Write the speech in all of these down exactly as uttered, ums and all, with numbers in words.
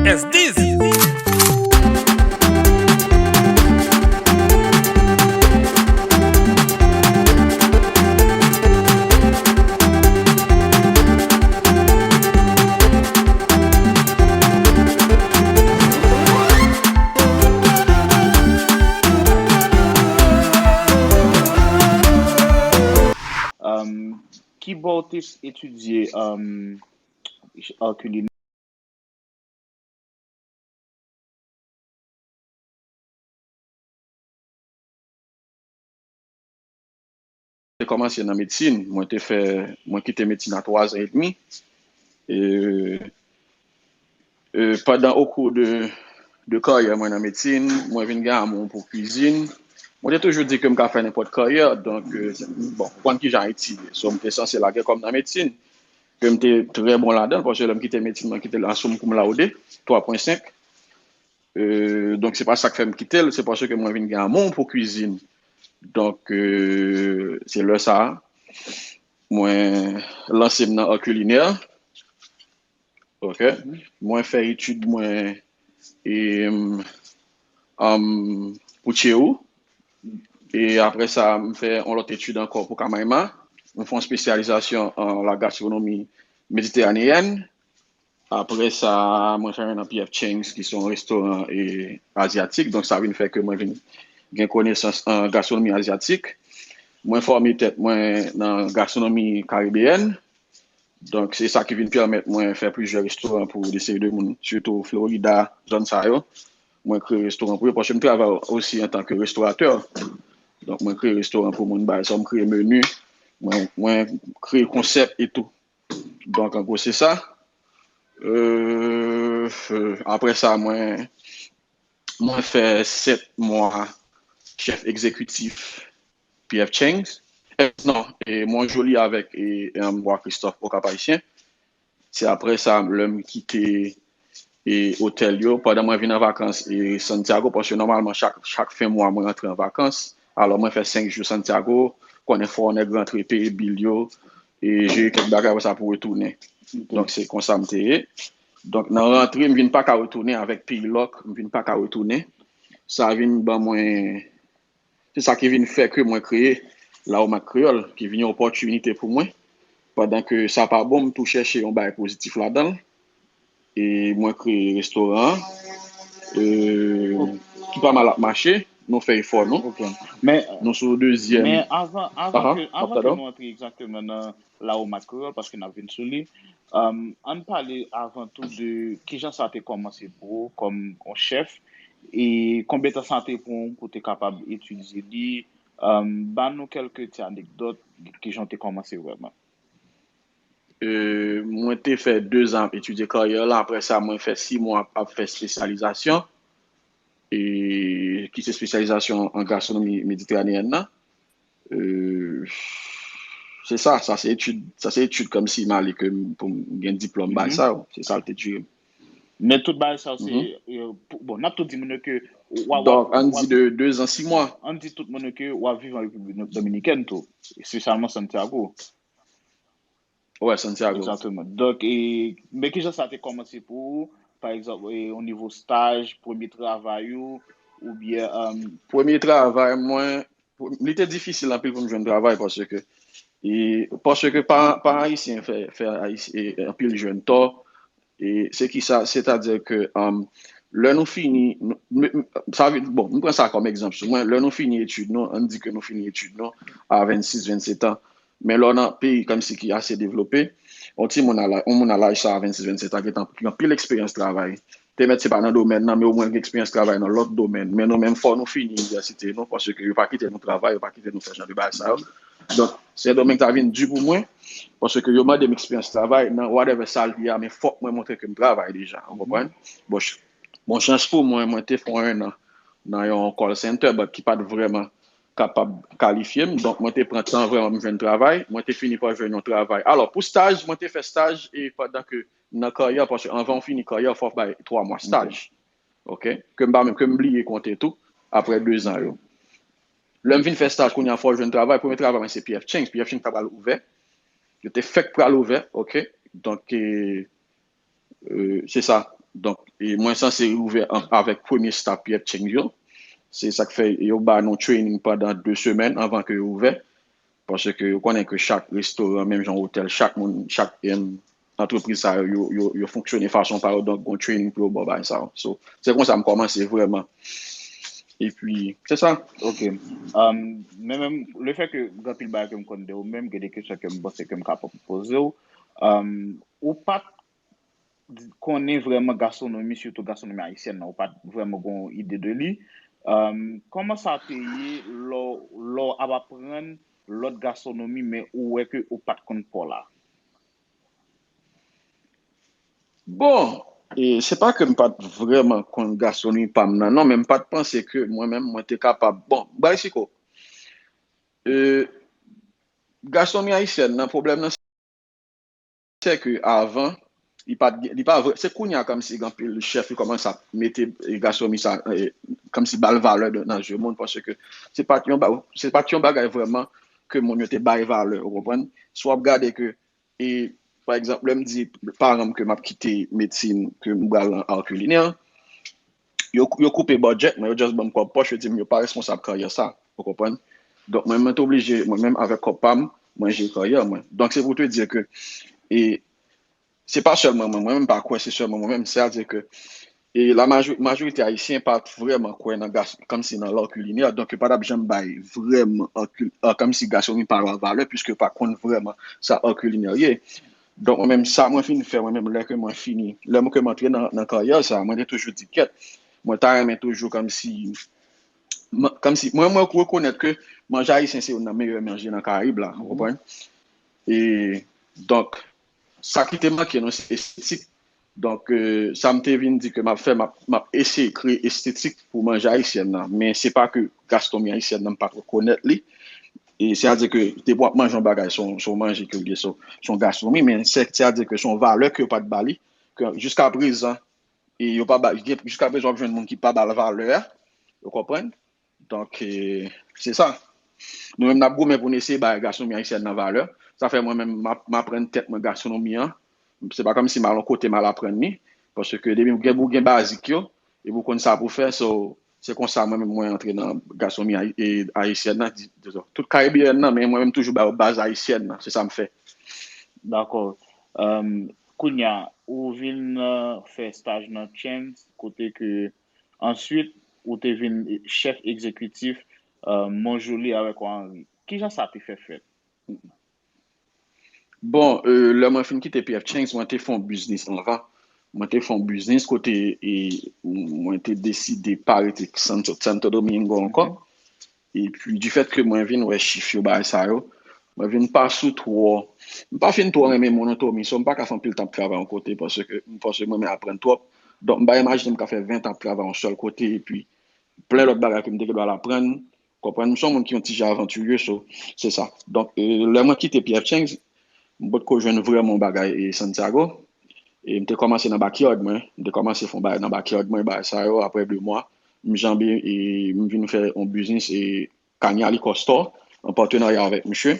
S dix. Um, ki bò w te etidye um, art culinaire? Te kòmanse nan medsin, mwen te fè, mwen kite medsin a twa zan edmi. E, e, pandan okou de, de karyè mwen nan medsin, mwen vin gen amou pou kwizin. Mwen te toujou di ke m ka fè nenpòt karyè, donk, e, se- bon, ou konn kijan Ayiti ye. So, m te sanse lage kò m nan medsin, ke m te trè bon ladan l, paske lè m kite medsin, mwen kite l a sum cum laude, twa pwen senk. E, donk, se pa sa k fè m kite l, se paske mwen vin gen amou pou kwizin. Donk, e, se lè sa a, mwen lanse m nan art culinaire. Ok. Mwen fè etid mwen e, um, pou Tchewou. E apre sa, m fè yon lòt etid ankò pou Kamayma. Mwen fè yon espesyalizasyon an la gastronomi mediteraneyèn. Apre sa, mwen fè yon nan P F Chang's, ki se yon restoran e, azyatik. Donk, sa vin fè ke mwen vin gen konesans an gastronomi azyatik. Mwen fòme tèt mwen nan gastronomi karibeyèn. Donk, se sa ki vin pèmèt mwen fè plizyè restoran pou de seri de moun, sitou Florida, zòn sa yo. Mwen kreye restoran pou yo, paske m travay osi antanke restoratè. Donk, mwen kreye restoran pou moun, bagay sa, mwen kreye meni, mwen, mwen kreye konsèp e tou. Donk, an gwo, se sa. Euh, euh, apre sa, mwen, mwen fè sèt mwa chèf egzekitif P F Chang's. Eh, non, e Mont Joli avèk e, e, Bois Christophe, Okap Ayisyen. Se apre sa, lè m kite e, otèl yo, pandan mwen vin an vakans e, Santiago, paske nòmalman, chak, chak fen mwa, mwen rantre an vakans. Alò, mwen fè senk jou Santiago, konnen fò nèg rantre, peye bil yo, e jere kèk bagay, apre sa pou retounen. Donk, se konsa m te ye. Donk, nan rantre, m vin pa ka retounen avèk peyi lòk, m vin pa ka retounen. Sa vin ban mwen, se sa ki vin fè ke mwen kreye Lawomat Kreyòl, ki vin yon opòtinite pou mwen, pandan ke sa pa bon, m tou chèche yon bagay pozitif ladan l. E mwen kreye restoran an, e, ki pa mal ap mache, nou fè efò nou. Ok. Men, nou sou dezyèm. Men avan, avan Aha, ke, m ap avan ke tande w. Nou antre egzakteman nan Lawomat Kreyòl, paske n ap vin sou li, um, ann pale avan tou de kijan sa te kòmanse pou ou kòm yon chèf, e konbyen tan sa te pran w pou w te kapab etidye li, um, ban nou kèlke ti anekdòt de kijan w te kòmanse vrèman. E, mwen te fè dezan ap etidye karyè la. Apre sa, mwen fè sis mwa ap, ap fè espesyalizasyon, e, ki se espesyalizasyon an gastronomi mediteraneyèn nan. E, se sa, sa se etid, sa se etid kòmsi m ale ke m, pou m gen diplòm bagay Mhm. sa yo. Se sa l te dire. Men tout bagay sa yo, se, Mhm. e, pou- bon, n ap tou di moun yo ke w a, w a, Donk, ann w a, di de dezan, sis mwa. Ann di tout moun yo ke w ap viv an Repiblik Dominikèn tou, espesyalman Santiago. Wè, Santiago. Egzakteman. Donk, e, men kijan sa te kòmanse pou ou? Pa egzanp, e, o nivo staj, premye travay ou, oubyen, um, Premye travay mwen, pou- li te difisil anpil pou m jwenn travay paske, e, paske pa, pa ayisyen fè, fè ayis- e, anpil jèn tò. E se ki sa, sètadi ke, um, lè nou fini, nou- m- m- sa vle- bon, m pran sa kòm egzanp sou mwen, lè nou fini etid nou, ann di ke nou fini etid nou a vennsis, vennset an, men lè w nan peyi kòmsi ki ase devlope, yon timoun a la- yon moun a laj sa a, vennsis, vennset an, gentan gen anpil eksperyans travay. Te mèt se pa nan domèn nan, men omwen l gen eksperyans travay nan lòt domèn. Men nou menm, fò nou fini inivèsite nou, paske yo pa kite nou travay, yo pa kite nou fè jan de bagay sa yo. Donk, Sendomeng ta vin di pou mwen, paske yo mande m eksperyans travay nan whatever sa l ye a, men fòk mwen montre ke m travay deja, ou konprann? Bon, ch- bon, chans pou mwen, mwen te fè yon ennan nan yon call center, but ki pa t vrèman kapab kalifye m. Donk, mwen te pran tan vrèman m jwenn travay. Mwen te fini pa jwenn yon travay. Alò, pou staj, mwen te fè staj e pandan ke nan karyè, paske anvan w fini karyè, fò w bay twa mwa staj. Ok? Ke m pa menm, ke m bliye konte tou, apre dezan yo. Lè m vin fè staj, kounye a fò w jwenn travay. Premye travay mwen se P F Chang's. P F Chang's ta pral ouvè. Yo te fèk pral ouvè, ok? Donk, e, e, se sa. Donk, e mwen sanse ouvè an- avèk premye staff P F Chang's yo. Se sa k fè yo ba nou training pandan de semèn anvan ke yo ouvè. Paske yo konnen ke chak restoran, menm jan otèl, chak moun, chak em, antrepriz sa yo, yo, yo, yo fonksyone fason pa yo, donk gon training pou yo ba w bagay sa yo. So, se konsa m kòmanse vrèman. Epi, se sa. Ok. Um, men menm, le fè ke gen anpil bagay ke m konn de ou menm, gen de kesyon ke m panse ke m kapab poze w. Um, ou pa t konnen vrèman gastwonomi, sitou gastwonomi ayisyèn nan, ou pa t vrèman gen yon ide de li. Um, kòman sa te ye lè w ap aprann lòt gastwonomi, men ou wè ke ou pa t konn pa w la? Bon, e se pa ke m pa t vrèman konn gastwonomi pa m nan, non, men m pa t panse ke mwen menm, mwen te kapab. Bon, bay siko. E, gastwonomi ayisyèn nan, pwoblèm nan, se ke avan, li pa t gen- li pa vre, se kounye a kòmsi gen anpil chèf ki kòmanse ap mete e, gastwonomi sa, e, kòmsi ba l valè de- nan je moun, paske se pa t yon ba- se pa t yon bagay vrèman ke moun yo te bay valè, ou konprann? Si w ap gade ke, e, pa egzanp, lè m di paran m ke m ap kite medsin, ke m pral nan ar kilinè, yo, yo koupe budget mwen, yo just ban m kòb pòch, yo di m yo pa responsab karyè sa, ou konprann? Donk, mwen, mwen te oblije, mwen menm avèk kòb pa m, mwen jere karyè mwen. Donk, se pou te di ke, e, se pa sèlman mwen, mwen menm pa kwè se sèlman mwen menm, sètadi ke, e, la majo- majorite ayisyen pa t vrèman kwè nan gas- kòmsi nan l'art culinaire, donk yo pa t ap janm bay vrèman ar kil- ar- kòmsi gastwonomi pa yo a valè, piske yo pa konn vrèman sa ar culinaire ye. Donk, mwen menm, sa mwen fin fè, mwen menm, lè ke mwen fini, lè mwen ke mwen antre nan, nan karyè sa, mwen te toujou di kèt, mwen ta renmen toujou kòmsi, man- kòmsi, mwen, mwen rekonèt ke manje ayisyen se youn nan meyè manje nan Karayib la, ou konprann? E, donk, sa ki te manke nou, se estetik. Donk, e, sa m te vin di ke m ap fè, m ap, m ap eseye kreye estetik pou manje ayisyèn nan. Men se pa ke gastwonomi ayisyèn nan, m pa t rekonèt li. E sètadi ke depi w ap manje yon bagay, se yon, se yon manje ke w gen, se se yon gastwonomi, men se- sètadi ke se yon valè ke yo pa t ba li, ke jiska prezan, e yo pa ba, gen- jiska prezan w ap jwenn moun ki pa ba l valè a, ou konprann? Donk, e, se sa. Nou menm, n ap goumen pou n eseye bay gastwonomi ayisyèn nan valè. Sa fè mwen menm, m ap- m aprann tèt mwen gastwonomi an. Se pa kòmsi m al yon kote m al aprann li. Paske depi w gen, ou gen bazik yo, epi w konn sa pou w fè, so, se konsa mwen menm mwen antre nan gastwonomi ayi- e, ayisyèn nan, di- dizon, tout karibeyèn nan, men mwen menm toujou ba yo baz ayisyèn nan, se sa m fè. Dakò. Um, kounye a, ou vin uh, fè staj nan Chang's, kote ke answit, ou te vin chèf egzekitif uh, Monjoli avèk Henri. Kijan sa te fè fèt? Bon, e, lè mwen fin kite P F Chang's, mwen te fè yon biznis anvan. Mwen te fè yon biznis kote e, mwen te deside pa rete Santo, Santo Domingo ankò. Epi, difèt ke mwen vin wè chif yo, bagay sa yo, mwen vin pa sou twò. M pa fin twò renmen monotomi, so m pa ka fè anpil tan ap travay yon kote, paske m paske mwen renmen aprann twòp. Donk, m pa imajine m ka fè ven tan ap travay yon sèl kote, epi plen lòt bagay ke m te gen dwa al aprann. Konprann, m se yon moun ki yon ti jan avantirye, so, se sa. Donk, e, lè mwen kite P F Chang's, m potko jwenn vrèman yon bagay e Santiago. E m te kòmanse nan backyard mwen. M te kòmanse fè yon bagay nan backyard mwen, bagay sa yo, apre de mwa, m janbe e m vin fè yon biznis e Kanya Liquor Store, an patenarya avèk misye.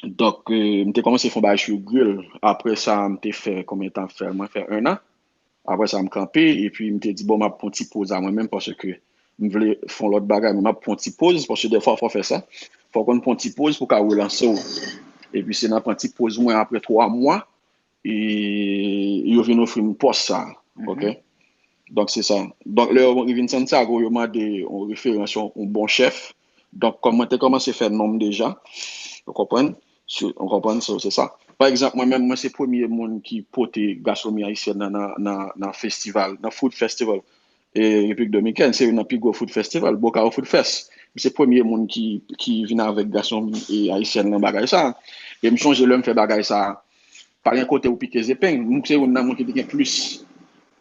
Donk, e, m te kòmanse fè yon bagay sou grill. Apre sa, m te fè, konbyen tan m fè? Mwen fè en an. Apre sa, m kanpe, epi m te di, bon, m ap pran ti poz a mwen menm, paske m vle fè yon lòt bagay, men m ap pran ti poz, paske defwa fò w fè sa. Fò w konn pran ti poz pou w ka relanse w. Epi se nan pran ti poz mwen apre twa mwa, e yo vin ofri m pòs sa, ok? Donk, se sa. Donk, lè yo vin Santiago, yo mande yon referans, yon, yon bon chèf. Donk, kòm mwen te kòmanse fè non m deja, ou konprann? Ou konprann? So, se sa. Pa egzanp, mwen menm, mwen se premye moun ki pote gastwonomi ayisyèn nan, nan, nan, nan festival, nan food festival e, Repiblik Dominikèn. Se youn nan pi gwo food festival, Bocao Food Fest. M se premye moun ki, ki vin avèk gastwonomi e, ayisyèn nan bagay sa. E m sonje lè m fè bagay sa, pa gen kote ou pike zepeng. M se youn nan moun ki te gen plis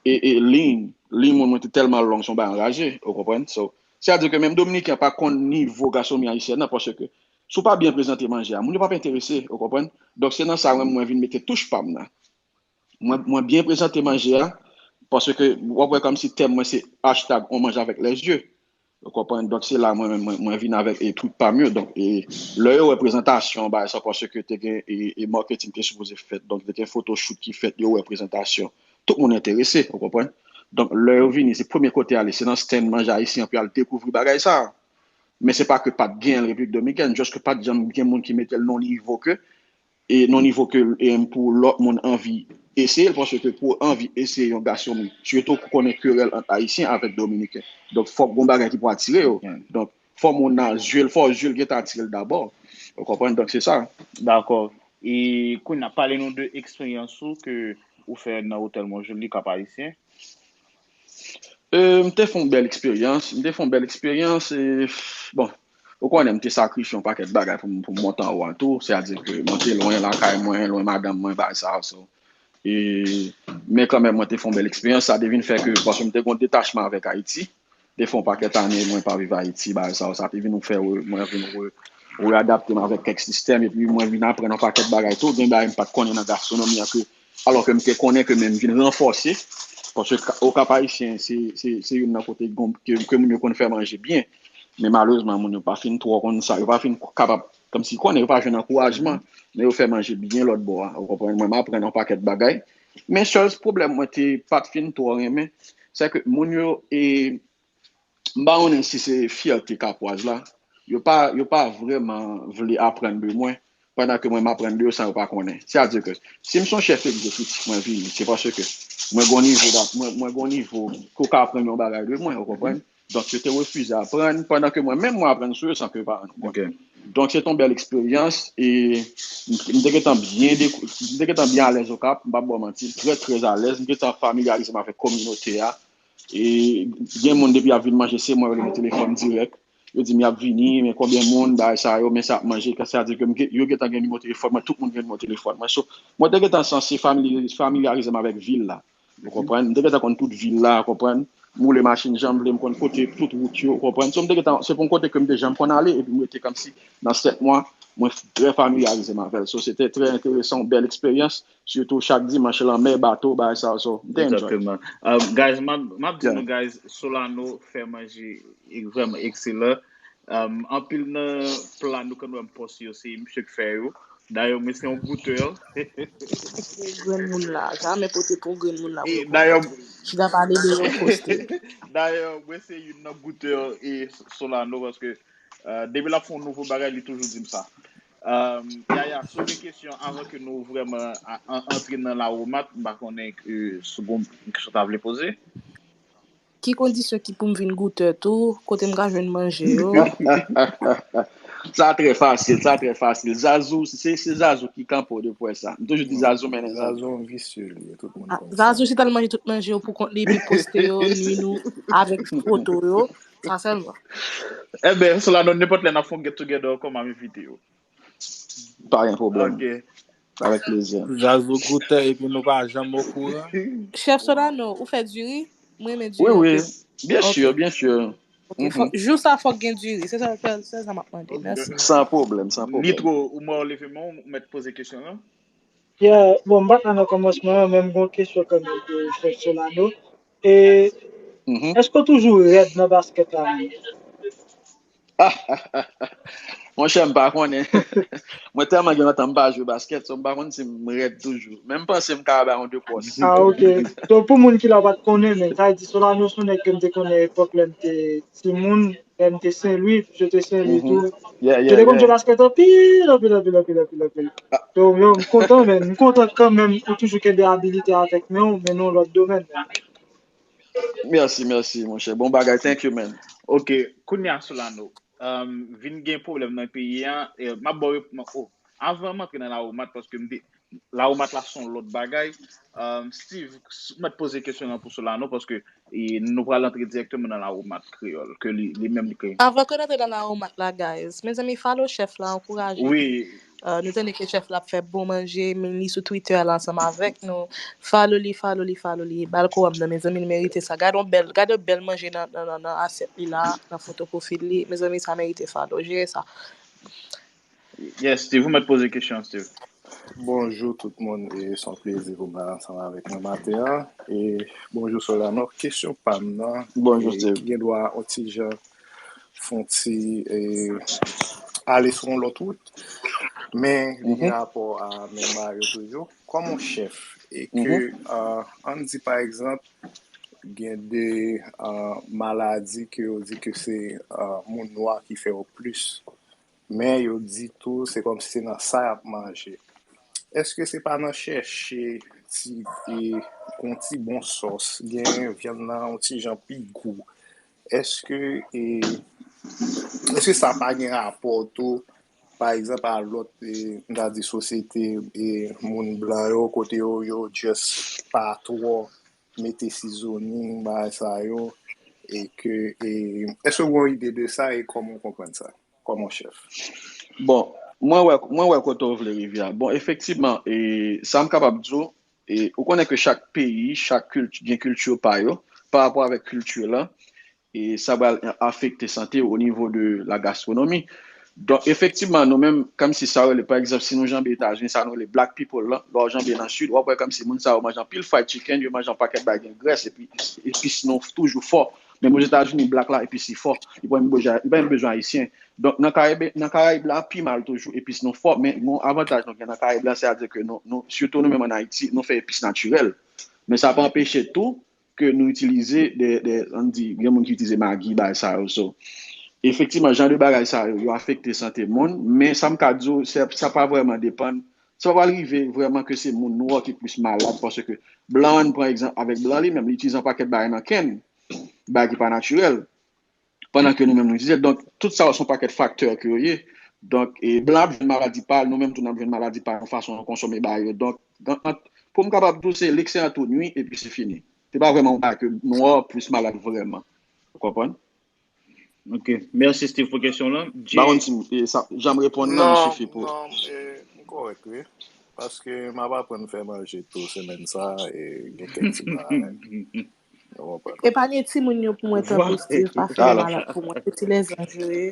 e, e liy, liy moun mwen te tèlman long, se yon bagay anraje, ou konprann? So, sètadi ke menm Dominiken pa konn nivo gastwonomi ayisyèn nan, paske si w pa byen prezante manje a, moun yo p ap enterese, ou konprann? Donk, se nan sa mwen, mwen vin mete touch pa m nan. Mwen, mwen byen prezante manje a, paske w ap wè kòmsi tèm mwen se hashtag on mange avec les yeux. Ou konprann? Donk, se la mwen, mwen, mwen vin avèk e, tout pa m yo. Donk, e, lè yo wè prezantasyon, bagay sa, paske te gen e, e marketing te sipoze fèt. Donk, te gen photoshoot ki fèt, yo wè prezantasyon. Tout moun enterese, ou konprann? Donk, lè yo vini, se premye kote y ale, se nan stand manje ayisyen an pou y al dekouvri bagay sa a. Men se pa ke pa t genyen l Repiblik Dominikèn, just ke pa t janm gen moun ki mete l nan nivo ke, e nan nivo ke, e pou lòt moun anvi eseye l, paske pou anvi eseye yon gastronomi, sitou ou konnen kerèl ant Ayisyen avèk Dominiken. Donk, fòk gon bagay ki pou atire yo. Donk, fò moun nan zye l, fò zye l gentan atire l dabò. Ou konprann? Donk, se sa. Dakò. E kounye a, pale nou de eksperyans ou ke ou fè nan otèl Mont Joli, Cap Haïtien. Euh, m te fè yon bèl eksperyans. M te fè yon bèl eksperyans. E, bon, ou konnen, m te sakrifye yon pakèt bagay pou m, pou m monte anwo an tou. Sètadi ke mwen te lwen lakay mwen, lwen madanm mwen, bagay sa yo. So, e, men kanmenm, mwen te fè yon bèl eksperyans. Sa te vin fè ke, paske m te gen yon detachman avèk Ayiti. Te fè yon pakèt ane mwen pa viv Ayiti, bagay sa yo, sa te vin fè re- mwen vin re- readapte m avèk kèk sistèm, epi mwen vin aprann yon pakèt bagay tou, gen bagay m pa t konnen nan gastronomi an ke, alò ke m te konnen ke men m vin ranfòse, paske ka- o Cap Haïtien, se, se, se youn nan kote gon- ke, ke moun yo konn fè manje byen, men malerezman, moun yo pa fin twò konn sa, yo pa fin kapab, kòmsi konnen, yo pa jwenn ankourajman, men yo fè manje byen lòt bò a, ou konprann, mwen m aprann yon pakèt bagay, men sèl pwoblèm mwen te pa t fin twò renmen, se ke moun yo, e, m pa konnen si se fyète kapwaz la, yo pa, yo pa vrèman vle aprann de mwen, pandan ke mwen m aprann de yo san yo pa konnen. Sètadi ke si m se yon chèf egzekitif, mwen vini, se paske mwen gon nivo, mwen, mwen gon nivo ke w ka aprann yon bagay de mwen, ou konprann? Donk, yo te refize aprann, pandan ke mwen menm mwen aprann sou yo san ke yo pa rann kont. Donk, se te yon bèl eksperyans, e m te gentan byen, m te gentan byen alèz Okap, m p ap ba w manti, trè, trè alèz, m gentan familyarize m avèk kominote a, e gen moun depi y ap vin manje, se mwen yo rele nan telefòn dirèk. Yo di m y ap vini, men konbyen moun, bagay sa yo, men sa ap manje, sètadi ke yo gentan gen nimewo telefòn mwen, tout moun gen nimewo telefòn mwen. So, mwen te gentan sanse familyarize m avèk vil la. Ou konprann? M te gentan konn tout vil la, ou konprann? M woule machin jan m vle, m konn kote tout wout yo, ou konprann? So, m te gentan, se pou yon kote ke m te janm konn ale, epi m rete kòmsi nan sèt mwa, mwen trè familyarize m avè l. So, se te trè enteresan, yon bèl eksperyans. Sitou chak dimanch, lanmè, bato, bagay sa yo. So, m te enjoy. Exactement. Um, guys, m ap, m ap di nou, guys, Solano fè manje vrèman ekselan. Um, anpil nan pla nou konn wè m poste yo, se misye k fè yo. Dayè, mwen se yon goutè. Pou grenn moun la, jamè pote pou grenn moun la. Dayè, chita pale de yon poste. Dayè, mwen se youn nan goutè e Solano, paske, uh, depi l ap fè yon nouvo bagay, li toujou di m sa. Um, Yaya, si w gen kesyon avan ke nou vrèman antre nan lawomat, m pa konnen ke si w gen yon kesyon w ta vle poze. Ki kondisyon ki pou m vin goutè tou? Kote m ka jwenn manje yo? Sa trè fasil, sa trè fasil. Zazou, se, se Zazou ki kanpe w de pwè sa. M toujou di Zazou mennen Zazou. Zazou visye li ye, tout moun konn sa. Zazou chita l manje tout manje yo pou kont li, epi poste yo, nwi nou avèk foto yo. Sa sèlman. Enben, Solano, nenpòt lè n ap fè yon get together ankò, m ap envite w. Pa gen pwoblèm. Ok. Avèk plezi. Zazou goutè epi nou pa janm okouran. Chèf Solano, ou fè diri? Mwen renmen diri anpil. Wi, wi. Byen si, byen si. Ok, fòk, jou sa fòk gen diri. Se sa, se, se sa m ap mande. Mèsi. San pwoblèm, san pwoblèm. Nitro, ou mò leve men w, ou mèt poze kesyon an. Yeah, bon, m pa t la nan kòmansman an, men m gen yon kesyon kanmenm pou Chèf Solano. E, èske w toujou rèd nan baskèt la menm? Monchè, m pa konnen. Mwen tèlman gen lontan m pa jwe baskèt, so m pa konn si m rèd toujou. Men m panse m ka bay yon de pòs. Ah, ok. Donk, pou moun ki la pa t konnen, men sa vle di Solano se yon nèg ke m te konnen epòk lè m te timoun, lè m te Sen Lwi, je te Sen Lwi tou. Je te konn jwe baskèt anpil, anpil, anpil, anpil, anpil, anpil. So, yo, m kontan, men m kontan kanmenm ou toujou kenbe abilite avèk men w, men nan yon lòt domèn. Mèsi, mèsi, monchè. Bon bagay, thank you, man. Ok, kounye a, Solano, um, vin gen pwoblèm nan peyi a, e, m ap ba w rep-, oh, avan m antre nan lawomat, paske m te, lawomat la se yon lòt bagay. Um, Steve, s-, mèt poze kesyon an pou Solano, paske, e, nou pral antre dirèkteman nan lawomat kreyòl, ke li, li menm li kreye. Avan ke n antre nan lawomat la, guys, mezanmi, follow chèf la, ankouraje li. Wi. Uh, nou tande ke chèf la ap fè bon manje, men li sou Twitter la ansanm avèk nou. Follow li, follow li, follow li. Ba l kowòm nan, mezanmi, li merite sa. Gade yon bèl, gade yon bèl manje nan, nan, nan, nan asyèt li la, nan foto pwofil li. Mezanmi, sa merite follow. Jere sa. Yes, Steve, ou mèt poze kesyon an, Steve. Bonjou tout moun, e se yon plezi pou mwen ansanm avèk nou maten an. E bonjou Solano, kesyon pa m nan, bonjou, e, Steve, ki gen dwa yon ti jan fè yon ti, e, ale sou yon lòt wout. Men li gen rapò a menm bagay yo toujou. Kòm yon chèf, e ke, euh, ann di pa egzanp, gen de, euh, maladi ke yo di ke se, euh, moun nwa ki fè yo plis. Men yo di tou, se kòmsi se nan sa y ap manje. Èske se pa nan chèche ti, e, yon ti bon sòs, gen vyann nan yon ti jan pi gou? Èske, e, èske sa pa gen rapò tou, pa egzanp, a lòt, e, m ta di sosyete, e, moun blan yo, kote yo, yo just pa twò mete sizoning, bagay sa yo, e ke, e, èske w gen yon ide de sa e kòman w konprann sa, kòman w chèf? Bon, mwen wè, mwen wè kote w vle rive a. Bon, efektivman, e, sa m kapab di w, e, ou konnen ke chak peyi, chak kilti, gen kilti pa yo, pa rapò avèk kilti lan, e sa pral afekte sante o nivo de la gastronomi. Donk, efektivman, nou menm, kòmsi sa rele, pa egzanp, si nou janbe Etazini, sa nou rele black people lan, lè w janbe nan Sid, w ap wè kòmsi moun sa yo manje anpil fried chicken, yo manje yon pakèt bagay gen grès, epi epis nou toujou fò. Menm Ozetazini, black la, epis li fò. Li pa menm bezwen, li pa menm bezwen ayisyen. Donk, nan Karayib, nan Karayib la, pi mal toujou, epis nou fò, men yon avantaj nou gen nan Karayib la, sètadi ke nou, nou, sitou nou menm ann Ayiti, nou fè epis natirèl. Men sa pa anpeche tou, ke nou itilize de, de, ann di, gen moun ki itilize magi, bagay sa yo. So, efektivman, jan de bagay sa yo, yo afekte sante moun, men sa m ka di w, se, sa pa vrèman depann, sa pa pral rive vrèman ke se moun nwa ki plis malad, paske blan an, pran egzanp avèk blan li menm, li itilize yon pakèt bagay nan kenn, bagay ki pa natirèl. Pandan ke nou menm nou itilize. Donk, tout sa yo se yon pakèt faktè ke yo ye. Donk, e, blan ap jwenn maladi pa l, nou menm tou n ap jwenn maladi pa l nan fason nou konsome bagay yo. Donk, pou m kapab di w, se l'excès en tout nuit, epi se fini. Se pa vrèman yon bagay ke nwa plis malad vrèman. Ou konprann? Ok. Mèsi, Steve, pou kesyon lan. Jay. M pa konn si e sa, jan m reponn nan, li sifi pou. Non, non, e, m kòrèk, wi. Paske m ap aprann fè manje tou semèn sa a, e gen kèk ti bagay. Epanye timoun yo pou mwen tanpri Steve, pa fè yo malad pou mwen. Se ti lèzanj yo ye.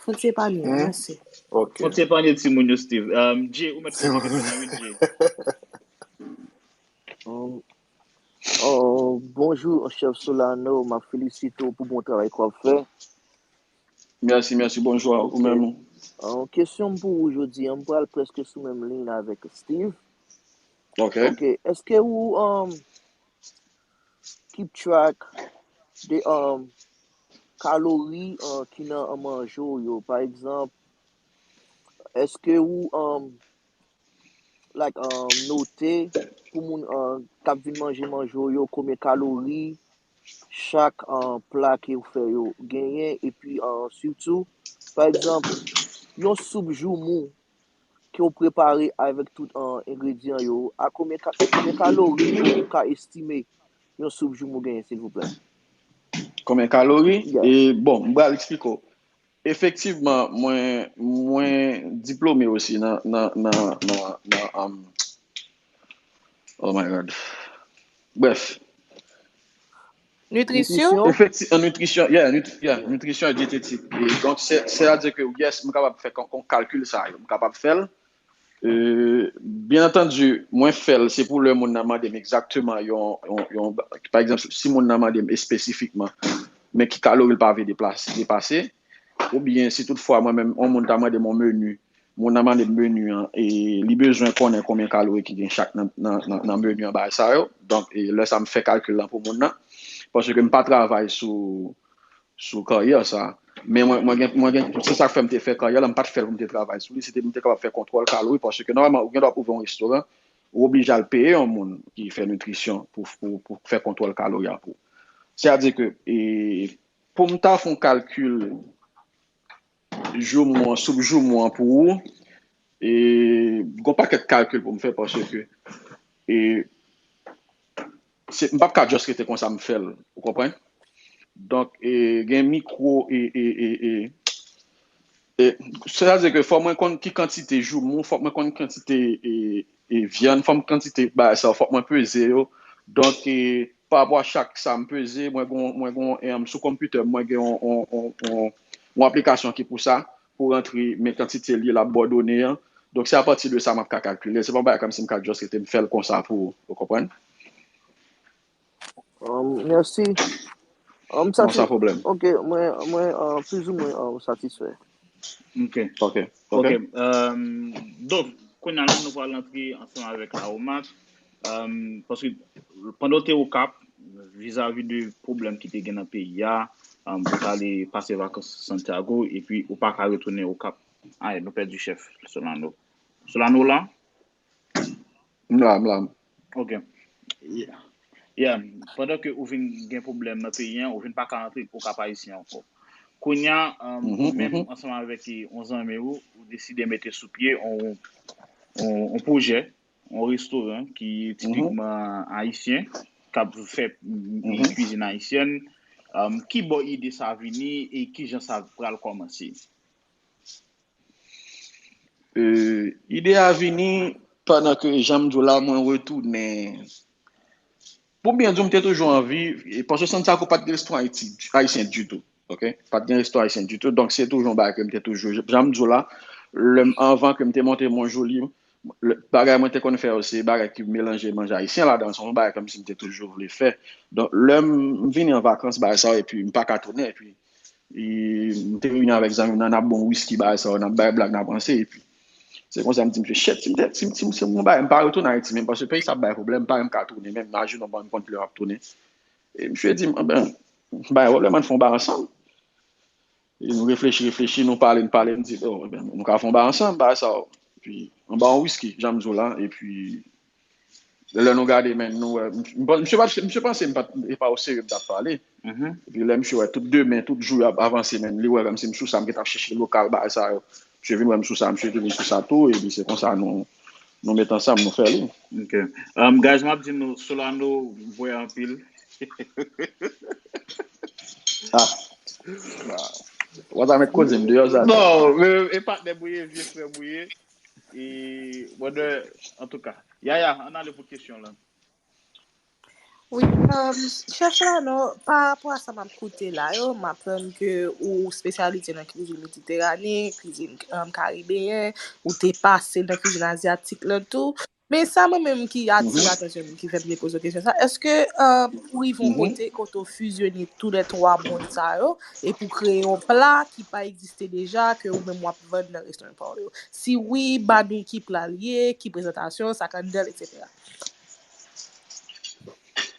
Fò ti epanye yo, mèsi. Fò ti epanye timoun yo, Steve. Jay, ou mèt poze kesyon nan, wi, Jay. Bonjou, chèf Solano, m ap felisite w pou bon travay ke w ap fè. Mèsi, mèsi, bonjou a ou menm. Kesyon m pou ou jodi a, m pral prèske sou menm liy la avèk Steve. Ok. Èske ou keep track de kalori ki nan manje w yo? Pa egzanp, èske ou like note pou moun k ap vin manje manje w yo konbyen kalori chak pla ke ou fè yo genyen, epi sitou pa egzanp yon soup joumou ke w prepare avèk tout engredyan yo, a konbyen kalori ou ka estime yon soup joumou genyen silvouplè? Konbyen kalori? E bon, m pral eksplike w. Efektivman, mwen mwen diplome osi nan nan nan nan nan um, oh my god. Bref. Nitrisyon? Efekti, an nitrisyon, yeah, nit, yeah, nitrisyon e dyetetik. E donk, se se a di ke yes, m kapab fè kon kon kalkil sa yo. M kapab fè l. E, byen antandi, mwen fè l, se pou lè moun nan mande m egzakteman yon, yon, yon pa egzanp, si moun nan mande m espesifikman, men ki kalori l pa vle deplase, depase, oubyen si toutfwa mwen menm, yon moun ta mande m yon meni, moun nan mande m meni an, e li bezwen konnen konbyen kalori ki gen chak nan, nan, nan, nan meni an, bagay sa yo. Donk, e lè sa m fè kalkil lan pou moun nan, paske m pa travay sou, sou karyè sa. Men mwen, mwen gen, mwen gen, se sa k fè m te fè karyè la, m pa t fè l pou m te travay sou li, se te pou m te kapab fè kontwòl kalori, paske nòmalman, ou gen dwa ouvè yon restoran, ou oblije al peye yon moun ki fè nitrisyon pou, pou, pou fè kontwòl kalori a pou ou. Sètadi ke, e, pou m ta fè yon kalkil joumou an, soup joumou an pou ou, e, gon pakèt kalkil pou m fè paske, e, se, m p ap ka just rete konsa m fè l, ou konprann? Donk, e, gen mikwo, e, e, e, e, e, sètadi ke fò mwen konn ki kantite joumou, fò mwen konn kantite, e, e, vyann, fò m kantite bagay sa yo, fòk mwen peze yo. Donk, e, pa rapò a chak sa m peze, mwen gon, mwen gon, e, sou konpitè, mwen gen on, on, on, on, on aplikasyon ki pou sa, pou rantre men kantite li l ap ba w done an. Donk, se apati de sa m ap ka kalkile. Se pa yon bagay kòmsi m ka just rete m fè l konsa pou ou, ou konprann? Um, mèsi. Um, sa Bon, san pwoblèm. Ok, mwen, mwen uh, plizoumwen uh, satisfè. Ok. Ok. Ok. Donk, kounye a la, nou pral antre ansanm avèk Laromat. Paske pandan w te Okap, vizavi de pwoblèm ki te gen nan peyi a, ou t ale pase vakans Santiago, epi ou pa ka retounen Okap. Ay, nou pèdi chèf Solano. Solano la? M la, m la. Ok. Yeah. Yeah. Pandan ke ou vin gen pwoblèm nan peyi an, ou vin pa ka antre Okap Ayisyen ankò. Kounye a, ou menm ansanm avèk yon zanmi ou, ou deside mete sou pye yon, yon, yon pwojè, yon restoran ki tipikman ayisyen, k ap fè kwizin ayisyèn. Ki bò ide sa vini e ki jan sa pral kòmanse? Ide a vini pandan ke, jan m di w la, mwen retounen. Pou byen di w, m te toujou anvi, paske Santiago pa t gen restoran ayisyen ditou. Ok? Pa t gen restoran ayisyen ditou. Donk, se toujou yon bagay ke m te toujou, jan m di w la, lè m, anvan ke m te monte Mont Joli, bagay mwen te konn fè yo, se bagay ki melanje manje ayisyen ladan. Se yon bagay kòmsi m te toujou vle fè. Donk, lè m vini an vakans, bagay sa yo, epi m pa ka tounen, epi E m te reyini avèk zanmi m nan, n ap bon wiski, bagay sa yo, n ap bay blag, n ap ranse, epi se konsa m di misye, shit, si m te, si m, si m, si m, m, m pa retounen Ayiti menm, paske peyi sa ap bay pwoblèm, m pa menm ka tounen menm, imajine w ban m kont lè m ap tounen. E misye di m, anben, pa gen pwoblèm, ann fè yon bagay ansanm. E nou reflechi, reflechi, nou pale, nou pale, m di, oh, anben, nou ka fè yon bagay ansanm, bagay sa yo. Epi, anba yon wiski, jan m di w la, epi Lè nou gade, men, nou wè, misye pa, misye panse m pa, e pa o serye m t ap pale. Epi lè misye wè tout demen, tout jou y ap avanse, men, li wè kòmsi m sou sa, m gentan ap chèche lokal, bagay sa yo. Misye vin wè m sou sa, misye te vin sou sa tou, epi se konsa nou, nou met ansanm, nou fè li. Ok. Um, guys, m ap di nou, Solano voye anpil. Ah. W ap met koze m deyò, sa. Non, men, e patnè m ou ye, vye frè m ou ye. E, brother, antouka. Yaya, ann ale pou kesyon lan. Wi, um, chèf la, non, pa rapò a sa m ap koute la yo, m aprann ke ou espesyalize nan kwizin mediterane, kwizin um, karibeyen, ou te pase nan kwizin azyatik lan tou. Men sa mwen menm ki atire atansyon m, ki fè m te poze w kesyon sa, èske um, ou rive yon kote kote w fizyone tou lè twa mond sa yo, epi w kreye yon pla ki pa egziste deja, ke ou menm w ap vann nan restoran pa w yo? Si wi, ba nou ki pla l ye, ki prezantasyon, sa k anndan l, etsetera.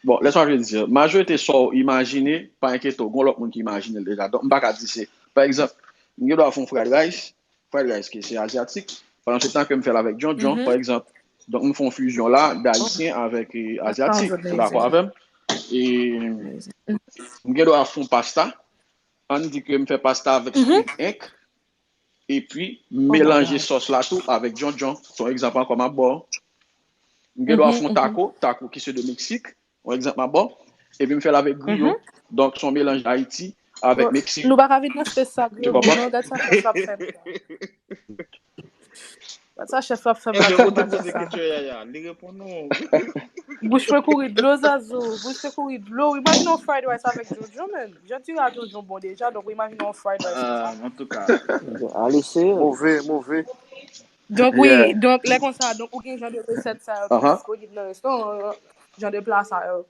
Bon, lè sa vle di, majorite sa w imajine, pa enkyete w, gon lòt moun ki imajine l deja. Donk, m pa ka di se, pa egzanp, m gen dwa fè yon fried rice, fried rice ki se azyatik, pandan se tan ke m fè l avèk John John, pa egzanp. Donk, nou fè yon fizyon la, dayisyen avèk eh, azyatik, ou dakò avè m? E m gen dwa fè yon pasta, ann di ke m fè pasta avèk squid ink, epi m melanje sòs la tou avèk John John. Se yon egzanp ankò m ap ba w. M gen dwa fè yon taco, taco ki se de Meksik, yon egzanp m ap ba w. Epi m fè l avèk griyo. Donk, se yon melanj Ayiti avèk Meksik. Nou pa ka vin nan space sa, griyo. Non, gad sa chèf la ap fè m. Gad sa chèf la ap fè m. Ebyen, ou te poze kesyon Yaya, li reponn ou. Bouch mwen kouri dlo, Zazou. Bouch mwen kouri dlo. Imajine yon fried rice avèk John John, man. Jan ti a John John bon deja, donk imajine yon fried rice konsa. Antouka. Alese. Move, move. Donk, wi, donk, lè konsa, donk, ou gen jan de resèt sa yo ki disponib nan restoran, jan de pla sa yo.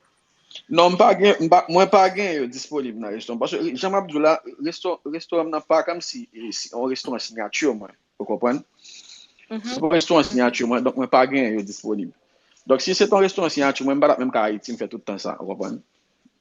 Non, m pa gen, m pa, mwen pa gen yo disponib nan restoran. Paske, jan m ap di w la, resto, restoran m nan pa kòmsi, eh, si, yon restoran siyati mwen. Ou konprann? Se pa yon restoran siyati mwen, donk mwen pa gen yo disponib. Donk, si se te yon restoran siyati mwen, m pa t ap menm ka Ayiti, m fè tout tan sa, ou konprann?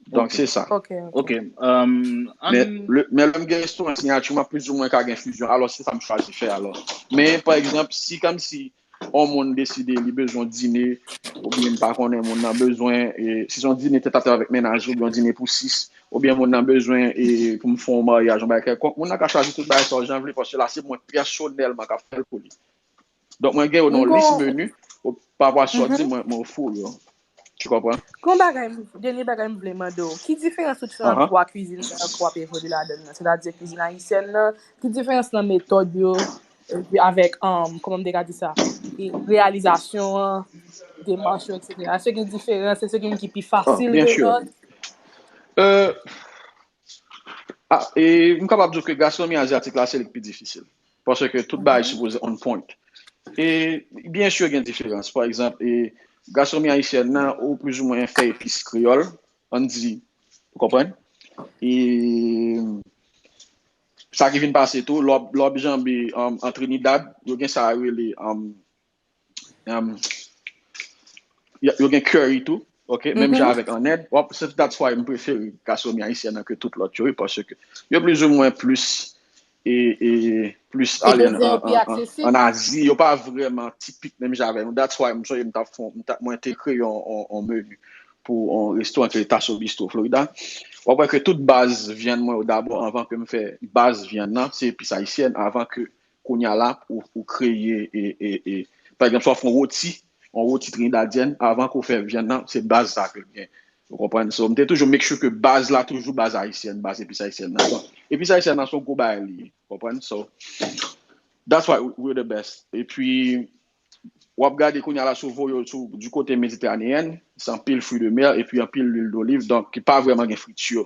Donk, se sa. Ok, ok. Men lè m gen restoran siyati, m ap plizoumwen ka gen fizyon. Alò, se sa m chwazi fè, alò. Men, pa egzanp, si kòmsi yon moun deside li bezwen dine, oubyen m pa konnen moun nan bezwen, e, si se yon dine tètatè avèk mennaj li, oubyen yon dine pou sis, oubyen moun nan bezwen, e, pou m fè yon maryaj, yon bagay kèlkonk, moun nan ka chwazi tout bagay sa yo jan l vle, paske la, se mwen pèsonèlman k ap fè l pou li. Donk, mwen gen yo nan yon lis meni, pa rapò a sa w di, mwen, mwen ofri w yo. Tu comprends? Gon bagay, dènye bagay m vle mande w. Ki diferans ou t fè ant twa kwizin sa yo ke w ap evolye ladan l nan? Sètadi kwizin ayisyèn nan, ki diferans nan metòd yo, epi avèk, um, kòman m te ka di sa? E reyalizasyon an, demach yo, etsetera. Èske gen diferans? Èske gen youn ki pi fasil ke lòt? Ah, e m kapab di w ke gastronomi azyatik la, se li k pi difisil. Paske tout bagay sipoze on point. E byen si gen diferans. Pa egzanp, e gastronomi ayisyèn nan, ou plizoumwen fè epis kreyòl, ann di, ou konprann? E Sa ki vin pase tou, lè w ap, lè w ap janbe um, an Trinidad, yo gen sa yo rele um, um, yo gen curry tou, ok, menm jan avèk an End. W ap, se that's why m prefere gastronomi ayisyèn nan ke tout lòt yo, wi, paske yo plizoumwen plis e, e plis ale an, an, an, an Azi, yo pa vrèman tipik menm jan avè nou. That's why m sonje m t ap fè, mwen te kreye yon, yon, yon meni pou yon restoran ki rele Tasso Bistro Florida. W ap wè ke tout baz vyann mwen yo dabò, anvan ke m fè baz vyann nan, se epis ayisyèn, avan ke kounye a la ou, ou kreye e, e, e, pa egzanp, si w ap fè yon woti, yon woti trinidadyen, avan ke w fè vyann nan, se baz sa ke l gen. Ou konprann? So, m te toujou make sure ke baz la toujou baz ayisyèn, baz epis ayisyèn nan. Bon, epis ayisyèn nan se yon gwo bagay li ye. Ou konprann? So, that's why we're the best. Epi, w ap gade kounye a la sou voyo sou, du kote mediteraneyen, se anpil fwi de mè, epi anpil lwil doliv, donk, ki pa vrèman gen friti.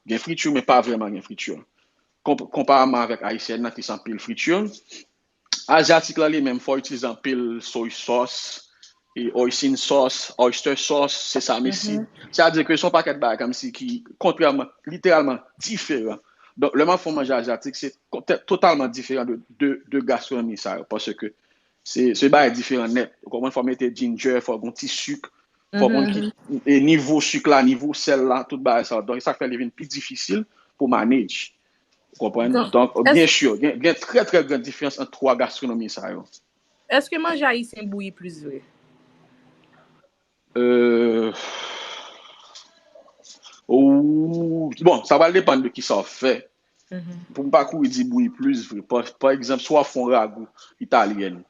Gen friti, men pa vrèman gen friti. Konp, konpareman avèk ayisyèn nan ki se anpil friti. Azyatik la li menm, fò itilize anpil soy sauce, e hoisin sauce, oyster sauce, se sa mesi. Sa vle di ke se yon pakèt bagay kòmsi ki kontrèman, literalman diferan. Donk, lè m ap fè yon manje azyatik, se totalman diferan de, de, de gastronomi sa yo, paske se, se bagay diferan nèt. Ou konprann, fò mete ginger, fò gon ti sik, fò moun ki, e nivo sik la, nivo sèl la, tout bagay sa. Donk, sa k fè li vin pi difisil pou manage. Ou konprann? Donk, byen si, gen, gen trè, trè gran diferans ant twa gastronomi sa yo. Èske manje ayisyen bouyi plis vre? Euh, ou, bon, sa pral depann de ki sa w fè. Pou m pa kouri di bouyi plis vre. Pa, pa egzanp, si w ap fè yon ragou italyèn,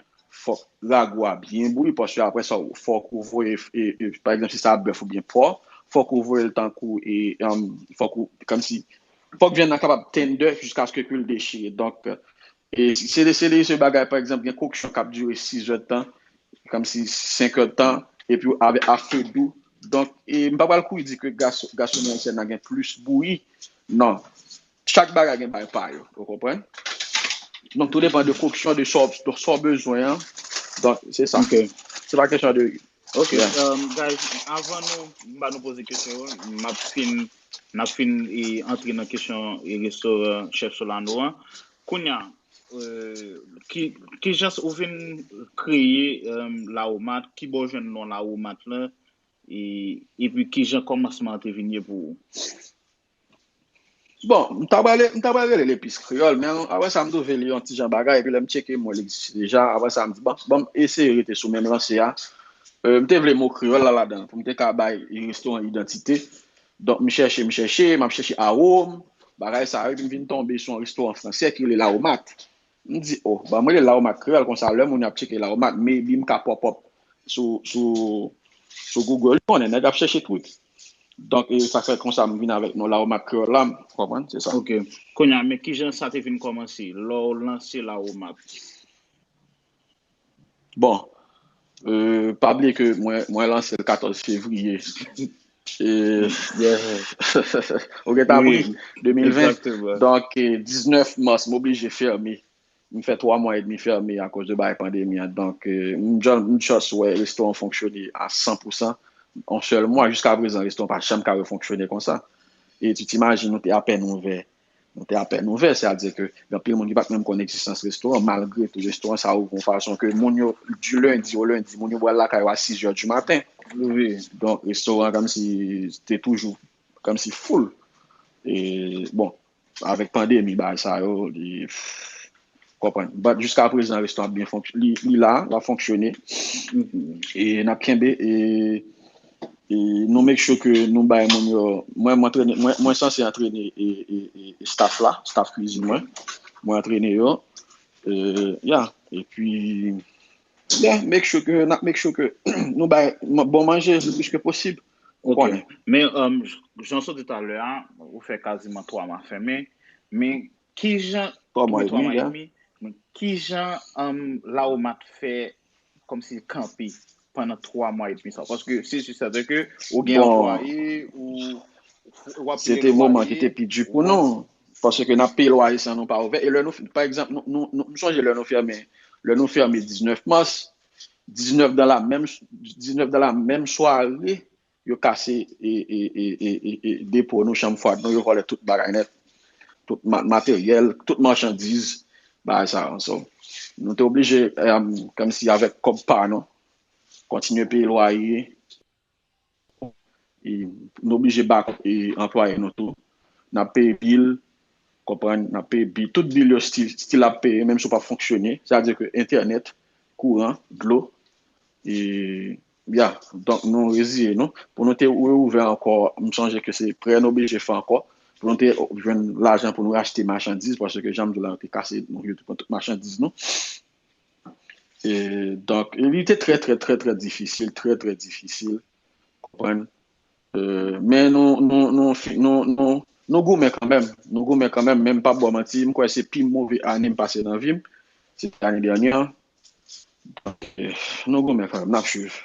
fòk ragou a byen bouyi, paske apre sa, fòk ou voye, e, e, pa egzanp, si se a bèf oubyen pò, fòk ou voye l tankou, e, um, fòk ou, kòmsi, fòk vyann nan kapab tender jiskaske ke l dechire. Donk, e, se de, se de, se bagay, pa egzanp, gen kokisyon k ap dire sis è tan, kòmsi senk è tan, epi avèk a fe dou. Donk, e, m pa pral kouri di ke gas, gastronomi ayisyèn nan gen plis bouyi. Non. Chak bagay gen bagay pa yo, ou konprann? Donk, tou depann de kokisyon, de sa w, de sa w bezwen an. Donk, se sa. Se pa kesyon de... Ok, um, guys, avan nou, m ba nou poze kesyon yo, m ap fin, n ap fin e, antre nan kesyon e, restoran Chef Solano an. Kounye a, euh, ki, ki jan ou vin kreye um, Lawomat, ki bò w jwenn non Lawomat lan, e, epi ki jan kòmansman an te vin ye pou ou? Bon, m ta pral, m ta pral rele l epis kreyòl, men apre sa m twouve li yon ti jan bagay, epi lè m tcheke m wè l egziste deja, apre sa m di, bon, bon, m eseye rete sou menm lanse a. Euh, m te vle mo kreyòl la ladan, pou m te ka bay restoran idantite. Donk, m chèche, m chèche, m ap chèche awòm, bagay sa yo, epi m vin tonbe sou yon restoran fransè ki rele Lawomat. M di, oh, ban m rele Lawomat kreyòl, konsa lè moun yo ap tcheke Lawomat, maybe m ka pop up sou, sou, sou Google, ou konnen, nèg ap chèche twit. Donk, e sa fè konsa m vin avèk non Lawomat kreyòl la, ou konprann, se sa. Ok. Kounye a, men kijan sa te vin kòmanse, lè w lanse Lawomat? Bon, euh, pa bliye ke mwen, mwen lanse l katòz fevriye. E, ou gentan ap ri, de mil ven. Donk, e, diznèf mas, m oblije fèmen. M fè twa mwa edmi fèmen akoz de bagay pandemi an. Donk, e, m just, m just wè restoran fonksyone a san pou san. Yon sèl mwa, jiska prezan, restoran pa janm ka refonksyone konsa. E tu t'imagines, nou te apèn ouvè. Nou te apèn ouvè, sètadi ke gen anpil moun ki pa t menm konn egzistans restoran, malgre tou restoran sa ouvri yon fason ke moun yo, du lundi au lundi, moun yo pral lakay yo a sis è di maten. Donk, restoran kòmsi te toujou kòmsi full. E, bon, avèk pandemi, bagay sa yo, li, konprann. But jiska prezan, restoran ap byen fonksyone. Li, li la, l ap fonksyone. E n ap kenbe, e, e nou make sure ke nou bay moun yo, mwen, mwen antrene, mwen, mwen sanse antrene e, e, e, e staff la, staff kwizin mwen. Mwen antrene yo. E, yeah. Epi, yeah, make sure ke, n ap make sure ke nou bay bon manje le plis ke posib. Ou konnen. Men, um, jan w sot di talè a, ou fè kaziman twa mwa fèmen. Men, kijan, twa mwa edmi, men kijan, um, Lawomat fè kòmsi kanpe pandan twa mwa edmi sa? Paske se si sèten ke ou gen anplwaye, ou, ou ap peye lwaye. Se te moman ki te pi di pou nou. Paske n ap peye lwaye san nou pa ouvè. E lè nou, pa egzanp, nou, nou, nou, m sonje lè nou fèmen, lè nou fèmen diznèf mas, diznèf dans la même, diznèf dans la même soirée, yo kase e, e, e, e, e, e depo nou, chanm fwad nou, yo vòlè tout bagay nèt. tout ma- materyèl, tout machandiz, bagay sa yo. So, nou te oblije, um, kòmsi avèk kòb pa nou, kontinye peye lwaye, e nou oblije ba e anplwaye nou tou. N ap peye bil, konprann, n ap peye bil, tout bil yo still, still ap peye, menm si w p ap fonksyone, sa vle di ke entènèt, kouran, dlo, e, ya, donk nou reziye nou. Pou nou te reouvè ankò, m sonje ke se prè nou oblije fè ankò, pou nou te jwenn lajan pou nou achte machandiz, paske jan m di w la, yo te kase, nou, yo te pran tout machandiz nou. E, donk, li te trè, trè, trè, trè difisil, trè, trè difisil, konprann. E, men nou, nou, nou, fi- nou, nou, nou goumen kanmenm, nou goumen kanmenm, men m p ap ba w manti, m kwè se pi move ane m pase nan vi m, se ane dènyè an. Donk, e, nou goumen kanmenm, n ap swiv.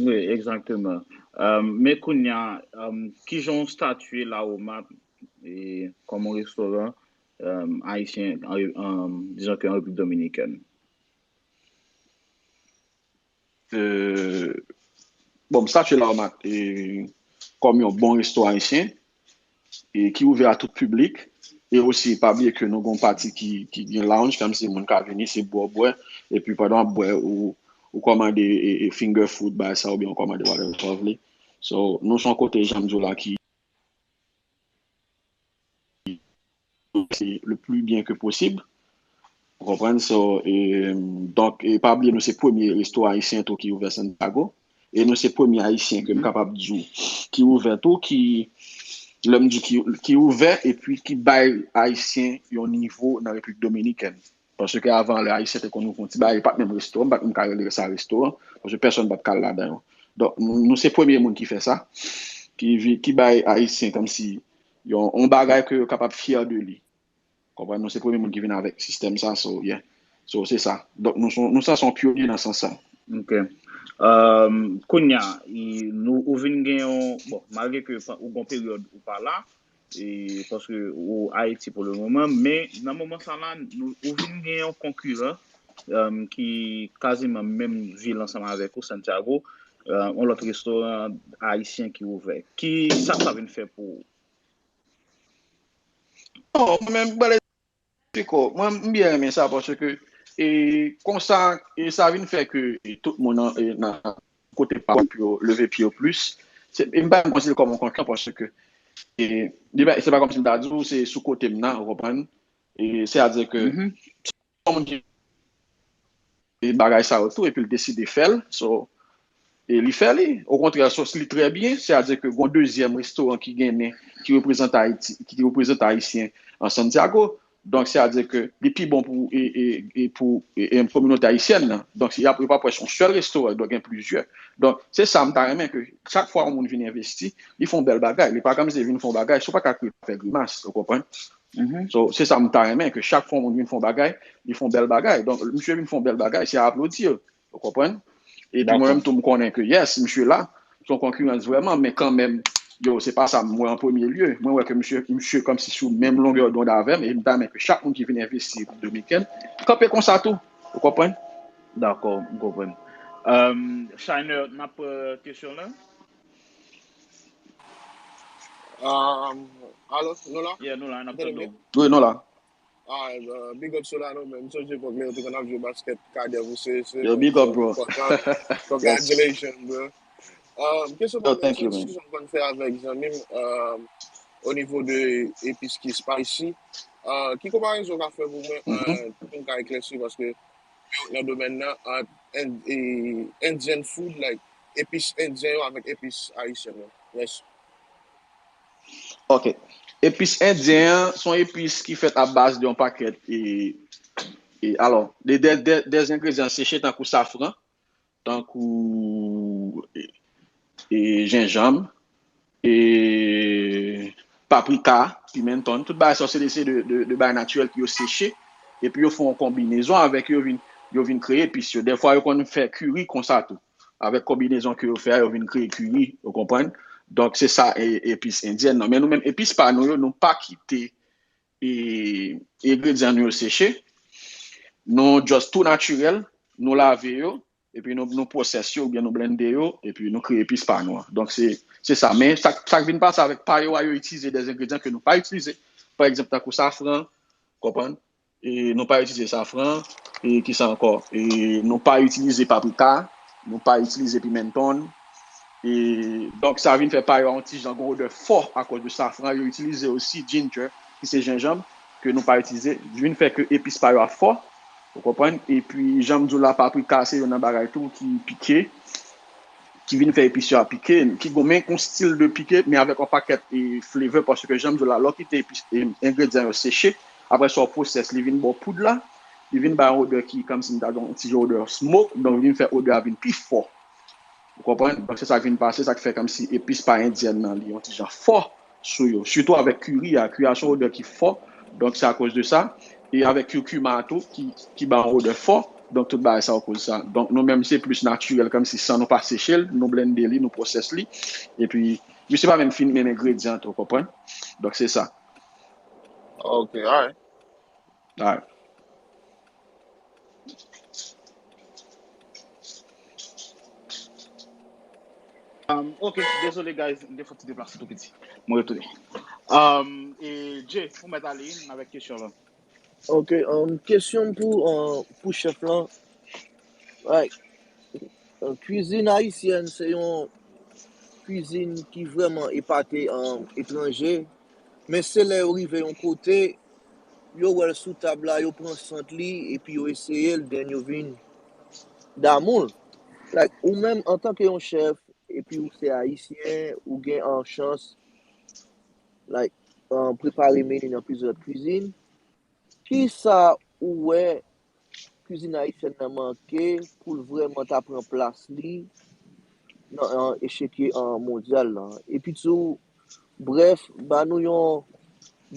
Wi, egzakteman. Um, men kounye a, um, kijan w statye Lawomat e, kòm yon restoran um, ayisyen, an, um, dizon ke an Repiblik Dominikèn? Euh, bon, m statye Lawomat e, kòm yon bon resto ayisyen e ki ouvè a tout piblik. E osi, pa bliye ke nou gon pati ki, ki gen lounge, kòm si moun ka vini, se bwè w bwè, epi pandan w ap bwè, ou, ou kòmande e, e finger food, bagay sa, oubyen ou kòmande whatever sa w vle. So, nou se yon kote, jan m di w la, ki se le plus bien que possible. Ou konprann? So, e, donk, e pa bliye, nou se premye resto ayisyen tou ki ouvè Santiago. E nou se premye ayisyen ke m kapab di w ki ouvè tou, ki, lè m di ki, ki ouvè, epi ki bay ayisyen yon nivo nan Repiblik Dominikèn. Paske avan, lè ayisyen te konn ouvè yon ti bagay, li pa t menm restoran, m pa t menm ka rele sa restoran, paske pèsonn pa t ka al ladan yo. Donk, nou, nou se premye moun ki fè sa, ki, vi- ki bay ayisyen kòmsi yon, yon bagay ke yo kapab fyè de li. Konprann? Nou se premye moun ki vin avèk sistèm sa, so, yeah. So, se sa. Donk, nou, son- nou sa se yon pyonye nan sans sa. Ok. Um, kounye a, i- nou, ou vin gen yon, bon, malgre ke pa- ou gon peryòd ou pa la, e, paske ou Ayiti pou le moman, men nan moman sa la, nou, ou vin gen yon konkiran um, ki kaziman menm vil ansanm avèk ou, Santiago, uh, yon lòt restoran ayisyen ki ouvè. Ki sa sa vin fè pou ou? Oh, mwen menm, Piko, mwen, m byen renmen sa, paske, e, konsa, e sa vin fè ke, e, tout moun an, e, nan kote pa yo leve pye yo plis. Se, e m pa menm konsidere kòm yon konkiran, paske, e, li pa- se pa kòmsi m ta di w, se sou kote m nan, ou konprann? E, se a di ke, se yon moun ki e bagay sa yo tou, epi l deside fè l. So, e li fè li. Okontrè, so, li trè byen. Se a di ke gon dezyèm restoran ki gen men, ki reprezante Ayiti, ki reprezante Ayisyen an Santiago. Donk, se a di ke li pi bon pou, e, e, e pou e, e, kominote ayisyèn nan. Donk, si y ap, yo pa pwès yon sèl restoran, donk gen plizyè. Donk, se sa m ta renmen ke chak fwa yon moun vin envesti, li fè yon bèl bagay. Li pa kòmsi li vin fè yon bagay, si w pa ka kriye, fè grimas, ou konprann? So, se sa m ta renmen, ke chak fwa yon moun vin fè yon bagay, li fè yon bèl bagay. Donk, misye vin fè yon bèl bagay, se a aplodi, ou konprann? Epi mwen menm tou, m konnen ke, yes, misye la, se yon konkirans vrèman, men kanmenm, yo, se pa sa m wè an premye lye. Mwen wè ke misye, misye kòmsi sou menm longè dond avè m, e m ta renmen ke chak moun ki vin envesti Repiblik Dominikèn, kanpe konsa tou, ou konprann? Dakò, m konprann. Um, Shiner, n ap pran kesyon la? Um, alo, nou la? Yeah, nou la, n ap tande w. Wi, nou la. Ah, uh, big up Solano, man. M sonje epòk lè yo te konn ap jwe baskèt, Kadè pou se se. Yo, big up, bro. Congratulations, bro. Um, kesyon Oh, thank you, man. Diskisyon m konn fè avèk zanmi m, um, o nivo de epis ki spicy. Uh, ki konparezon w ka fè pou mwen, uh, pou m ka eklèsi, paske yo nan domèn nan, ant Ind- e, Indian food, like, epis endyen yo avèk epis ayisyen yo. Mèsi. Ok. Epis endyen an, se yon epis ki fèt a baz de yon pakèt, e, e, alò, de, de, de, de engredyan seche tankou safran, tankou, e, e, jenjanm, e, paprika, pimenton, tout bagay sa, se de, se de, de, de bagay natirèl ke yo seche, epi yo fè yon konbinezon avèk yo, vin, yo vin kreye epis yo. Dèfwa, yo konn fè kiri konsa tou. Avèk konbinezon ke yo fè a, yo vin kreye kiri, ou konprann? Donk, se sa, e, epis endyèn nan. Men nou menm, epis pa nou yo, nou pa kite, e, engredyan nou yo seche. Nou just tou natirèl, nou lave yo, epi nou, nou pwosès yo, oubyen nou blende yo, epi nou kreye epis pa nou an. Donk, se, se sa. Men, sa, sa k vin pase avèk pa yo a, yo itilize de engredyan ke nou pa itilize. pa egzanp, tankou safran, konprann? E nou pa itilize safran, e kisa ankò? E nou pa itilize paprika, nou pa itilize pimenton. E donk, sa vin fè pa yo a yon ti jan gon odè fò akoz de safran. Yo itilize osi ginger, ki se jenjanm, ke nou pa itilize. Vin fè ke epis pa yo a fò, ou konprann? Epi, jan m di w la, paprika se youn nan bagay tou ki pike, ki vin fè epis yo a pike, ki gon men kon stil de pike, men avèk yon pakèt e flavor, paske jan m di w la, lè w kite epis, e, engredyan yo seche, apre sa w pwosès, li vin ba w poud la, li vin ba yon odè ki, kòmsi m ta di yon ti jan odè smoke, donk li vin fè odè a vin pi fò. Ou konprann? Donk se sa k vin pase, sa k fè kòmsi epis pa endyèn nan, li yon ti jan fò sou yo. Sitou avèk kiri a, kiri a se yon odè ki fò, donk se akoz de sa. E avèk curcuma tou, ki, ki ba yon odè fò, donk tout bagay sa yo koz sa. Donk nou menm se plis natirèl, kòmsi san nou pa seche l, nou blende li, nou pwosès li. Epi, jis se pa menm fin, menm engredyan tou, ou konprann? Donk se sa. Ok, alright. Alright. Um, ok, dezole guys, m te fè yon ti deplase tou piti. Mwen retounen. Um, e Jay, ou mèt ale in avèk kesyon lan. Ok, um, kesyon m pou, uh, pou chèf lan. Like, uh, kwizin ayisyèn se yon kwizin ki vrèman epate, um, etranje. Men se lè yo rive yon kote, yo wè l sou tab la, yo pran sant li, epi yo eseye l, then yo vin damou l. Like, ou menm, antanke yon chèf, epi ou se ayisyen, ou gen an chans, like, uh, prepare meni nan plizyè lòt kwizin. Kisa ou wè kwizin ayisyèn nan manke pou l vrèman ta pran plas li nan, nan echekye, uh, mondyal lan? Epi tou, brèf, ba nou yon,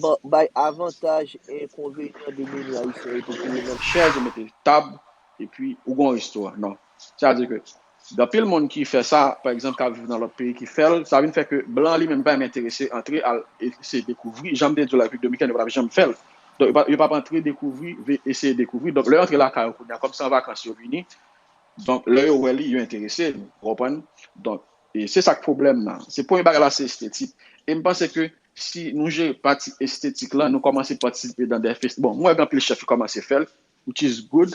ba, bay avantaj e enkonvenyan de meni ayisyen yo pou kouye nan. Chèz, ou mete tab, epi ou gon restoran. Non. Sa vle di ke gen anpil moun ki fè sa, pa egzanp, k ap viv nan lòt peyi ki fè l, sa vin fè ke blan li menm pa menm enterese antre al eseye dekouvri. Jan m te di w, Repiblik Dominikèn, yo pa t ap janm fè l. Donk, yo p ap, yo p ap antre dekouvri, ve-, eseye dekouvri. Donk, lè yo antre lakay yo kounye a, kòm se an vakans yo vini, donk, lè yo wè li, yo enterese, ou konprann? Donk, e se sa k pwoblèm nan. Se premye bagay la, se estetik. E m panse ke si nou jere pati estetik lan, nou kòmanse patisipe nan de fest-, bon, mwen wè gen anpil chèf ki kòmanse fè l, which is good.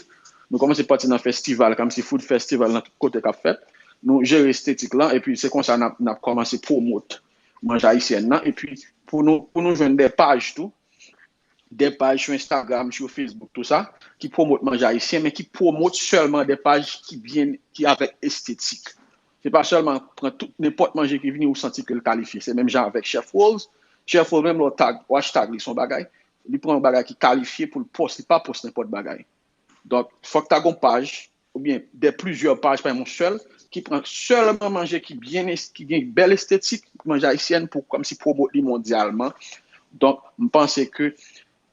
Nou kòmanse pati nan festival, kòmsi food festival nan tout kote k ap fèt. Nou jere estetik lan, epi se konsa n ap, n ap kòmanse pwomot manje ayisyen nan. Epi pou nou, pou nou jwenn de paj tou, de paj sou Instagram, sou Facebook, tou sa, ki pwomot manje ayisyen, men ki pwomot sèlman de paj ki byen, ki avèk estetik. Se pa sèlman pran tout, nenpòt manje ki vini, ou santi ke l kalifye. Se menm jan avèk Chef Rolls. Chef Rolls, menm lè w tag, w hashtag li, se yon bagay. Li pran yon bagay ki kalifye pou l post, li pa post nenpòt bagay. Donk, fòk ta gon paj, oubyen de plizyè paj, pa yon sèl, ki pran sèlman manje ki byen, es-, ki gen bèl estetik, manje ayisyèn pou kòmsi pwomot li mondyalman. Donk, m panse ke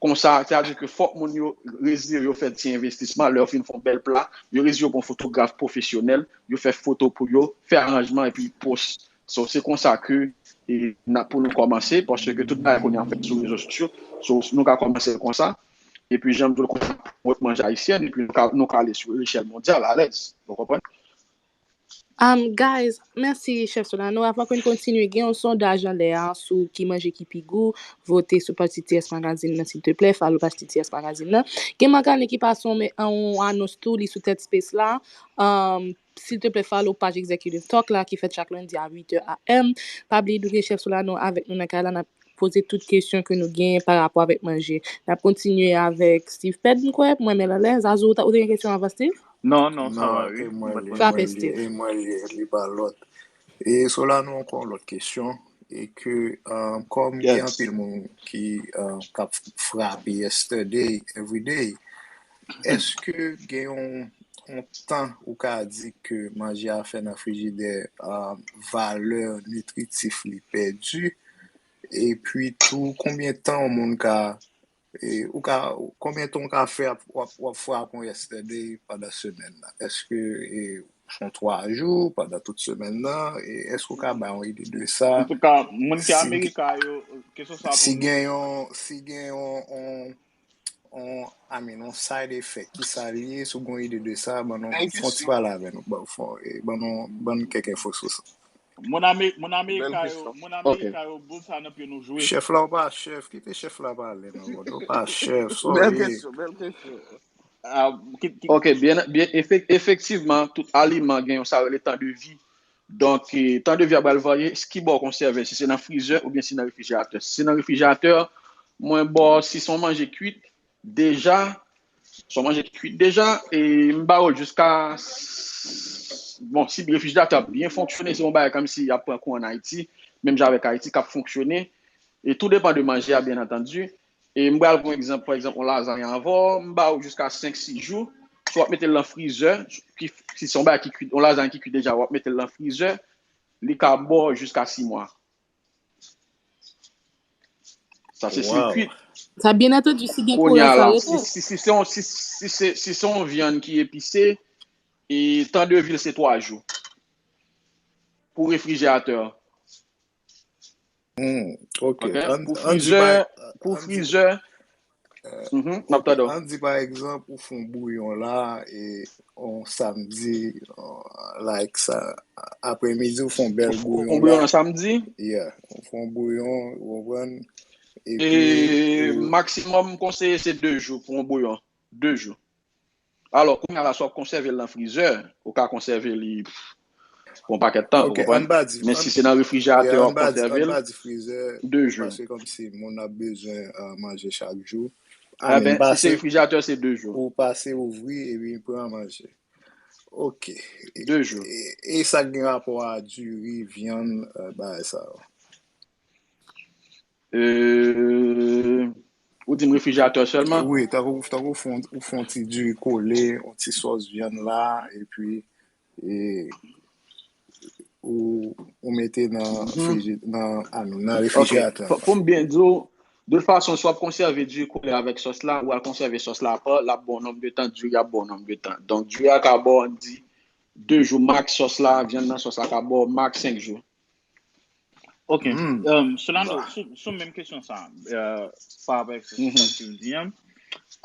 konsa, sa vle di ke fòk moun yo reziye yo fè ti envestisman, lè yo fin fè yon bèl pla, yo reziye yo pran fotograf pwofesyonèl, yo fè foto pou yo, fè aranjman epi post. So, se konsa ke, e, n ap pou nou kòmanse, paske tout bagay kounye a fèt sou rezo sosyo. So, nou ka kòmanse konsa. Epi, jan m di w konsa, pwomot manje ayisyèn, epi nou ka, nou ka ale sou lechèl mondyal alèz. Ou konprann? Um, guys, mèsi, Chèf Solano. Avan ke n kontinye, gen yon sondaj anlè a sou ki manje ki pi gou. Vote sou paj T T S Magazine nan, silteplè. Follow paj T T S Magazine nan. Gen Marc-Anne ki pase yon, yon anons tou, li sou tèt space la. Um, silteplè, follow paj Executive Talk la, ki fèt chak lendi a uit è A M. Pa bliye, nou gen Chèf Solano avèk nou nan kay la, n ap poze tout kesyon ke nou gen pa rapò avèk manje. N ap kontinye avèk Steve Ped, m kwè, pou mwen, men alèz. Azou, ou ta, ou te gen kesyon avan Steve? Non, non, sa va, wi. E mwen li, Frape, mwen li, Steve. E mwen li, li pa lòt. E Solano, ankò yon lòt kesyon, e ke, uh, kòm gen Yes. Anpil moun ki, uh, k ap frape yesterday, everyday, èske gen yon, yon tan ou ka di ke manje a fè nan frijidè, uh, valè nitritif li pèdi? Epi tou, konbyen tan yon moun ka, e, ou ka, konbyen tan ou ka fè ap, w ap, w ap frape yon yesterday pandan semèn nan? Èske, e, se yon twa jou pandan tout semèn nan? E èske ou ka bay yon ide de sa? Antouka, moun ki Si, Amerika yo, keseswa si pou gen yon, si gen yon, yon, yon, I mean, yon side effect, ki sa li ye, si w gen yon ide de sa, ban nou, fè yon ti pale avè nou, ban, fè, e, ban nou, ban nou kèk enfo sou sa. Moun Ame- moun Amerika yo, moun Amerika yo, boul sa nan pye nou jwe. Chèf la ou pa chèf, kite chèf la pale non, ou pa chèf, sorry. Bèl kesyon, bèl kesyon. Ok, byen, byen, efektivman, tout aliman gen yon sa rele tan de vi. Donk, tan de vi a pral varye, ki bò w konsève, si se nan frizè oubyen si nan refrijeratè. Si se nan refrijeratè, mwen ba w, si se yon manje kwit deja, se yon manje ki kwit deja, e m ba w l jiska, bon, si refrijeratè a byen fonksyone, se yon bagay kòmsi y ap pran kou ann Ayiti, menm jan avèk Ayiti, k ap fonksyone. E tou depann de manje a, byen antandi. E m pral pran egzanp, pa egzanp, yon lazany avè w, m ba w jiska senk, sis jou. Si w ap mete l nan frizè, ki, si se yon bagay ki kwit, yon lazany ki kwit deja, w ap mete l nan frizè, li ka ba w jiska sis mwa. Sa se si l kwit. Sa byen antandi, si gen kouran, sa rete. Si, si, si se yon, si, si se, si se yon vyann ki epise, e tan de vi l se twa jou. Pou refrijeratè. Hmm, ok. Pou frizè, pou frizè. Ann di pa egzanp, ou fè yon bouyon la, e yon samdi, like sa, apremidi, ou fè yon bèl bouyon la. Fè yon bouyon samdi? Yeah. Ou fè yon bouyon, ou konprann? E maksimòm konseye se de jou pou yon bouyon. De jou. Alò, kounye a la, si w ap konsève l nan frizè, ou ka konsève li pou yon pakèt tan, ou konprann? Men si se nan refrijeratè w ap konsève l, de jou. Paske kòmsi moun ap bezwen manje chak jou. Enben, si se refrijeratè, se de jou. Ou pase ouvri epi pran manje. Ok. De jou. E sa gen rapò a diri, vyann, bagay sa yo. Ou di m refrijeratè sèlman? Wi, tankou ou fè yon ti diri kole, yon ti sòs vyann la, epi ou mete nan refrijeratè. Fò m byen di w, de tout fason, si w ap konsève diri kole avèk sòs la, ou al konsève sòs la apa, l ap ba w nonb de tan, diri a ap ba w nonb de tan. Donk, diri a ka ba w, ann di, de jou max, sòs la, vyann nan sòs la ka ba w max senk jou. Ok. Um, Solano, sou, sou menm kesyon sa, uh, pa rapò avèk sa Steve di an,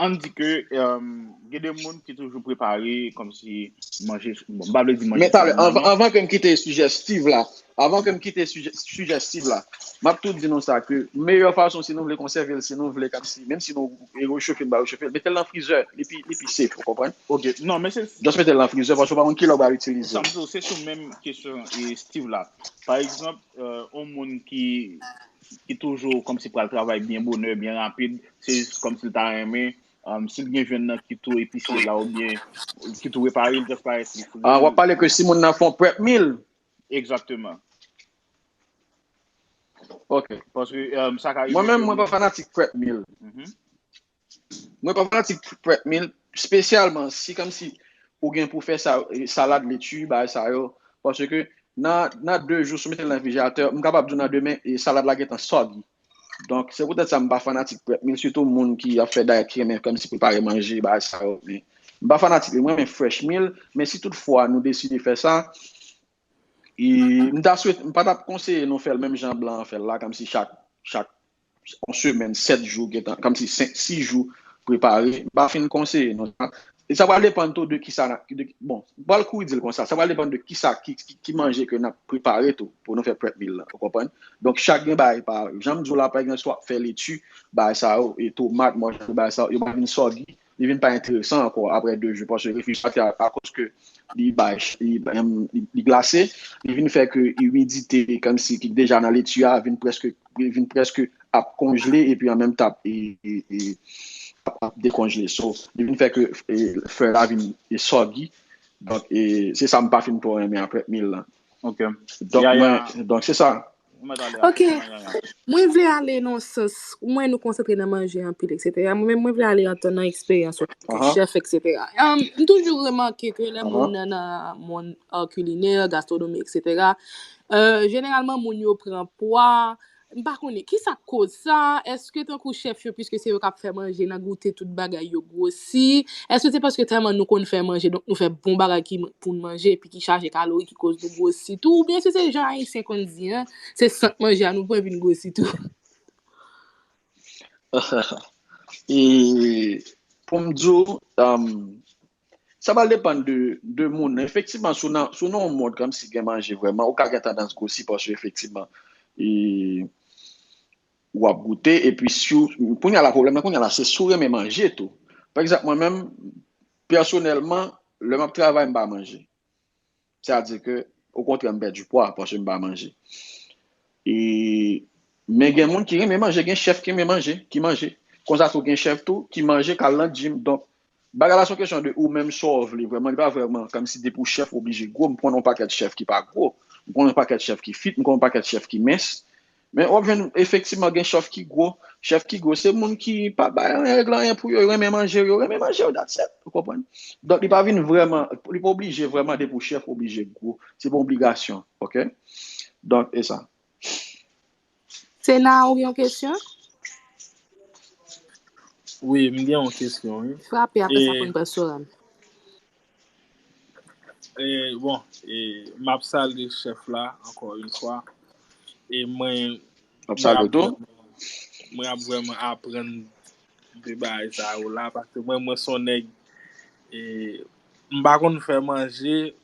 ann di ke um, gen de moun ki toujou prepare kòmsi manje, bon, m pa vle di manje. Men talè, anvan, anvan ke m kite sijè Steve la, anvan ke m kite sijè, sijè Steve la, m ap tou di nou sa ke meyè fason si nou vle konsève l, si nou vle kòmsi, menm si nou rechofe l, ba rechofe l, mete l nan frizè, li pi, li pi safe, ou konprann? Ok, non, men se. Just mete l nan frizè, paske ou pa konn kilè ou pral itilize l. Sa m di w, se sou menm kesyon Steve la. Pa egzanp, yon moun ki ki toujou kòmsi pral travay byen bonè, byen rapid, se kòmsi l ta renmen, um, si l gen vyann nan ki tou epise la oubyen ki tou repare, l just parèt li fri. Ah, w ap pale ke si moun nan fè yon prep meal? Egzakteman. Ok, paske um, sa ka rive. Mwen menm, mwen pa fanatik prep meal. Mwen pa fanatik prep meal, espesyalman si kòmsi ou gen pou fè sa, salad, leti, bagay sa yo. Paske nan, nan de jou, si w mete l nan refrijeratè, m kapab di w nan demen, e salad la gentan soggy. Donk, se poutèt sa m pa fanatik prep meal, sitou moun ki ap fè dayèt, ki renmen kòmsi prepare manje, bagay sa yo. Men, m pa fanatik li, mwen renmen fresh meal, men si toutfwa nou deside fè sa, E m ta swete, m pa t ap konseye nou fè l menm jan blan an fè l la, kòmsi chak, chak yon semèn, sèt jou, gentan, kòmsi senk, sis jou prepare. M pa fin konseye nou sa. E sa pral depann tou de kisa, de, bon, m pral kouri di l konsa, sa pral depann de kisa, ki, ki, ki manje ke n ap prepare tou pou nou fè prep meal la, ou konprann? Donk, chak gen bagay pa, jan m di w la, pa egzanp, si w ap fè leti, bagay sa yo, e tomat, mòso bagay sa yo, yo pral vin soggy, li vin pa enteresan ankò apre de jou, paske refrijeratè a, akoz ke li bay, li, li, li glase, li vin fè ke imidite kòmsi ki deja nan leti a vin prèske, vin prèske ap konjle epi an menm tan ap, e, e, e, ap, ap dekonjle. So, li vin fè ke e, fè la vin e, soggy. Donk, e, se sa m pa fin twò renmen a prep meal la. Ok. Donk, mwen, donk, se sa. Ok. Mwen vle ale nan sans, mwen nou konsantre nan manje anpil, etsetera. Mwen menm, mwen vle ale antan nan eksperyans ou antanke chèf, etsetera. Um, m toujou remake ke lè moun nan, nan mond, uh, kilinè, gastronomi, etsetera, uh, jeneralman, moun yo pran pwa. M pa konnen, kisa k koz sa? Èske tankou chèf yo, piske se yo k ap fè manje, nan goute tout bagay, yo gwosi? Èske se paske tèlman nou konn fè manje, donk nou fè bon bagay ki pou n manje, epi ki chaje kalori, ki koz nou gwosi tou? Oubyen èske se jan Ayisyen konn di an, se sant manje a nou pran epi n gwosi tou? E pou m di w, um, Sa pral depann de, de moun nan. Efektivman, si w nan, si w nan yon mond kòmsi gen manje vrèman, ou ka gen tandans gwosi paske efektivman, e, w ap goute, epi si w, kounye a la, pwoblèm nan, kounye a la, se si w renmen manje tou. Pa egzanp, mwen menm, pèsonèlman, lè m ap travay, m pa manje. Sa vle di ke, okontrè, m pèdi pwa paske m pa manje. E, men gen moun ki renmen manje, gen chèf ki renmen manje, ki manje. Konsa tou, gen chèf tou ki manje, k al nan gym. Donk, bagay la se yon kesyon de ou menm sa w vle vrèman. Li pa vrèman kòmsi depi w chèf ou oblije gwo. M konnen yon pakèt chèf ki pa gwo. M konnen yon pakèt chèf ki fit, m konnen yon pakèt chèf ki mens. Men w ap jwenn efektivman gen chèf ki gwo. Chèf ki gwo, se moun ki pa bay anyen, règle anyen pou yo, yo renmen manje, yo renmen manje, that's it, ou konprann? Donk, li pa vin vrèman, li pa oblije vrèman depi w chèf, ou oblije gwo. Se pa obligasyon, oke? Donk, e sa. Sena, ou gen yon kesyon? Wi, m gen yon kesyon, wi. Frape, apre sa, pou n pase Soran. E, bon, e, m ap salye chèf la, ankò yon fwa. E mwen, M ap salye tou. Mwen ap vrèman aprann de bagay sa yo la, paske mwen, mwen se yon nèg, e, m pa konn fè manje,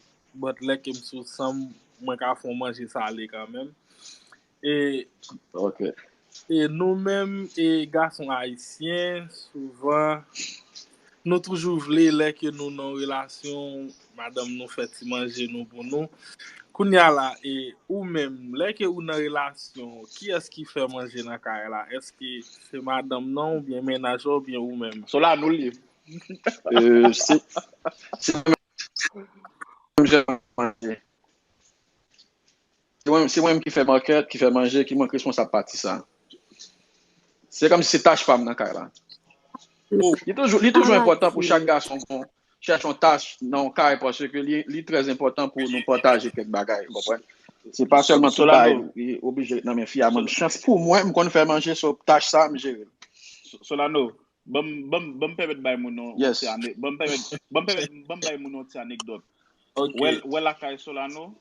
but lè ke m sou san m, mwen ka fè yon manje sale kanmenm. E, Ok. E nou menm, e gason ayisyen, souvan, nou toujou vle lè ke nou nan relasyon, madanm nou fè ti manje nou pou nou. Kounye a la, e ou menm, lè ke ou nan relasyon, kiyès ki fè manje nan kay la? Èske se madanm nan oubyen mennaj la oubyen ou menm? Solano li. Euh, se, se mwen menm ki fè manje. Se mwen, se mwen menm ki fè makèt, ki fè manje, ki mwen k responsab pati sa. Se kòmsi se tach pa m nan kay la. Li toujou, li toujou enpòtan pou chak gason bon, chèche yon tach nan yon kay paske li, li trè enpòtan pou nou pataje kèk bagay, ou konprann? Se pa sèlman tout bagay li oblije ret nan men fi a. Mwen, chans pou mwen, m konn fè manje, so tach sa, m jere l. Solano, ban m, ban m, ban m pèmèt bay moun yon Yes. ti ane-, ban m pèmèt, ban m pèmèt, ban m bay moun yon ti anekdòt. Ok. Wè, wè lakay Solano,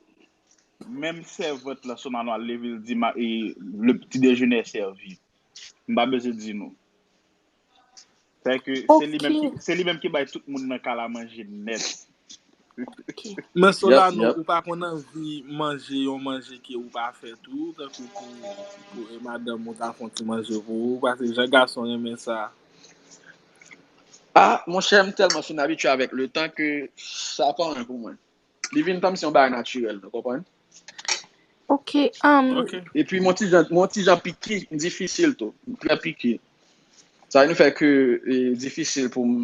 menm sèvant la Solano al leve l di ma, e, le petit déjeuner est servi. M pa bezwen di nou. Sa ke se li menm ki, Ok. se li menm ki bay tout moun nan kay la manje nèt. Men Solano, Yep, yep. Ou pa konn anvi manje yon manje ke ou pa fè tou, tankou pou, pou e madanm ou ta fè yon ti manje pou ou, paske jan gason renmen sa. Ah, monchè, m tèlman fin abitye avèk le tan ke sa pa anyen pou mwen. Li vin kòmsi yon bagay natirèl, ou konprann? Ok, um, Ok. Epi mwen ti jan, mwen ti jan piki, m difisil tou. M trè piki. Sa vin fè ke e difisil pou m,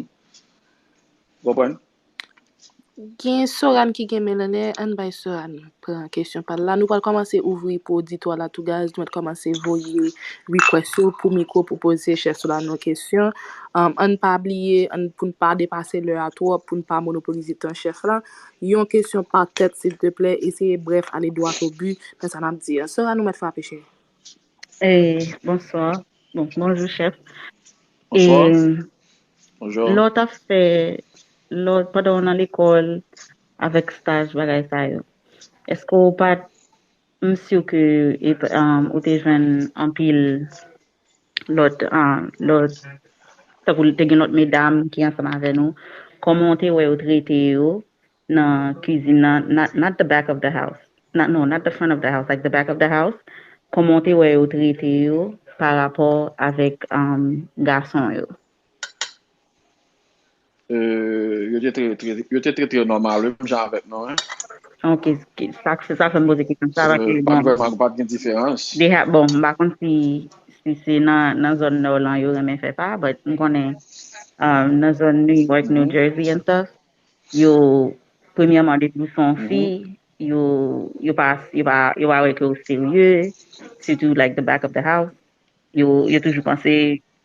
ou konprann? Gen Soran ki gen men lan lè, ann bay Soran pran kesyon pa l la. Nou pral kòmanse ouvri pou oditwa la tou, guys. Nou mèt kòmanse voye request yo pou mikwo pou poze chèf Solano kesyon. Um, ann pa bliye, ann, pou n pa depase lè a twòp, pou n pa monopolize tan chèf la. Yon kesyon pa tèt, silteplè. Eseye brèf, ale dwat o bi nan sa n ap di a. Soran, nou mèt frape, cheri. Eh, bonsoir. Bon, bonjou, chèf. Bonsoir. E Bonjou. Lè w t ap fè, lè w, pandan w nan lekòl, avèk staj, bagay sa yo, èske w pa t, m si ke e, um, ou te jwenn anpil lòt, um, lòt, tankou te gen lòt medam ki ansanm avè nou, kòman w te wè yo trete yo nan kizin nan, not, not the back of the house, not, no, not the front of the house, like the back of the house, kòman w te wè yo trete yo pa rapò avèk um, gason yo? Euh, yo te trete, yo te trete yo nòmal, menm jan avèk nou, hein. Ok, ok, sa, se sa fè m poze kesyon sa, paske, Euh, pa t vrèman, pa t gen diferans. Deja, bon, m pa konn si, si se nan, nan zòn nò lan yo renmen fè sa, but m konnen um, nan zòn New York, New Jersey and stuff, yo, premyèman, depi w se yon fi, yo, yo pa, yo pa, yo pa wè ke w serye, sitou, like, the back of the house. Yo, yo toujou panse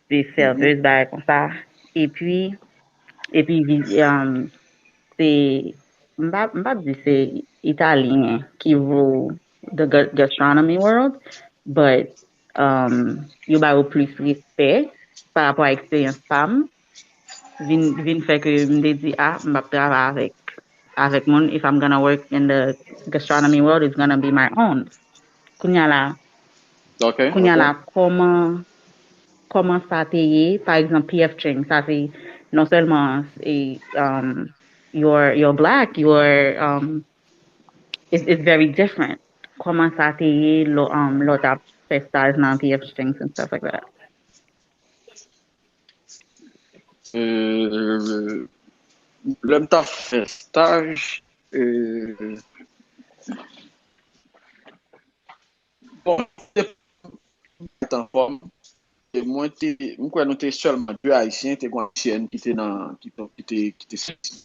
se sèvez, bagay konsa. Epi, epi, vi- um, se, m pa, m pa di se Italyen ki rule the ga- gastronomy world, but um, yo ba yo plis respè pa rapò a eksperyans pa m. Vin, vin fè ke m te di, ah, m p ap travay avèk, avèk moun. If I'm gonna work in the gastronomy world, it's gonna be my own. Kounye a la, Ok, kounye a ok. la, kòman, kòman sa te ye? Pa egzanp, P F Chang, sa se non sèlman e, um, you're you're black, you're um it's, it's very different. Kòman sa te ye lè um, lè w t ap fè staj nan P F Strings and stuff like that? Euh, lè m t ap fè staj, euh, bon, te anfòm. E mwen te, m kwè nou te sèlman de Ayisyen, te gen Ayisyèn ki te nan, ki te, ki te, ki te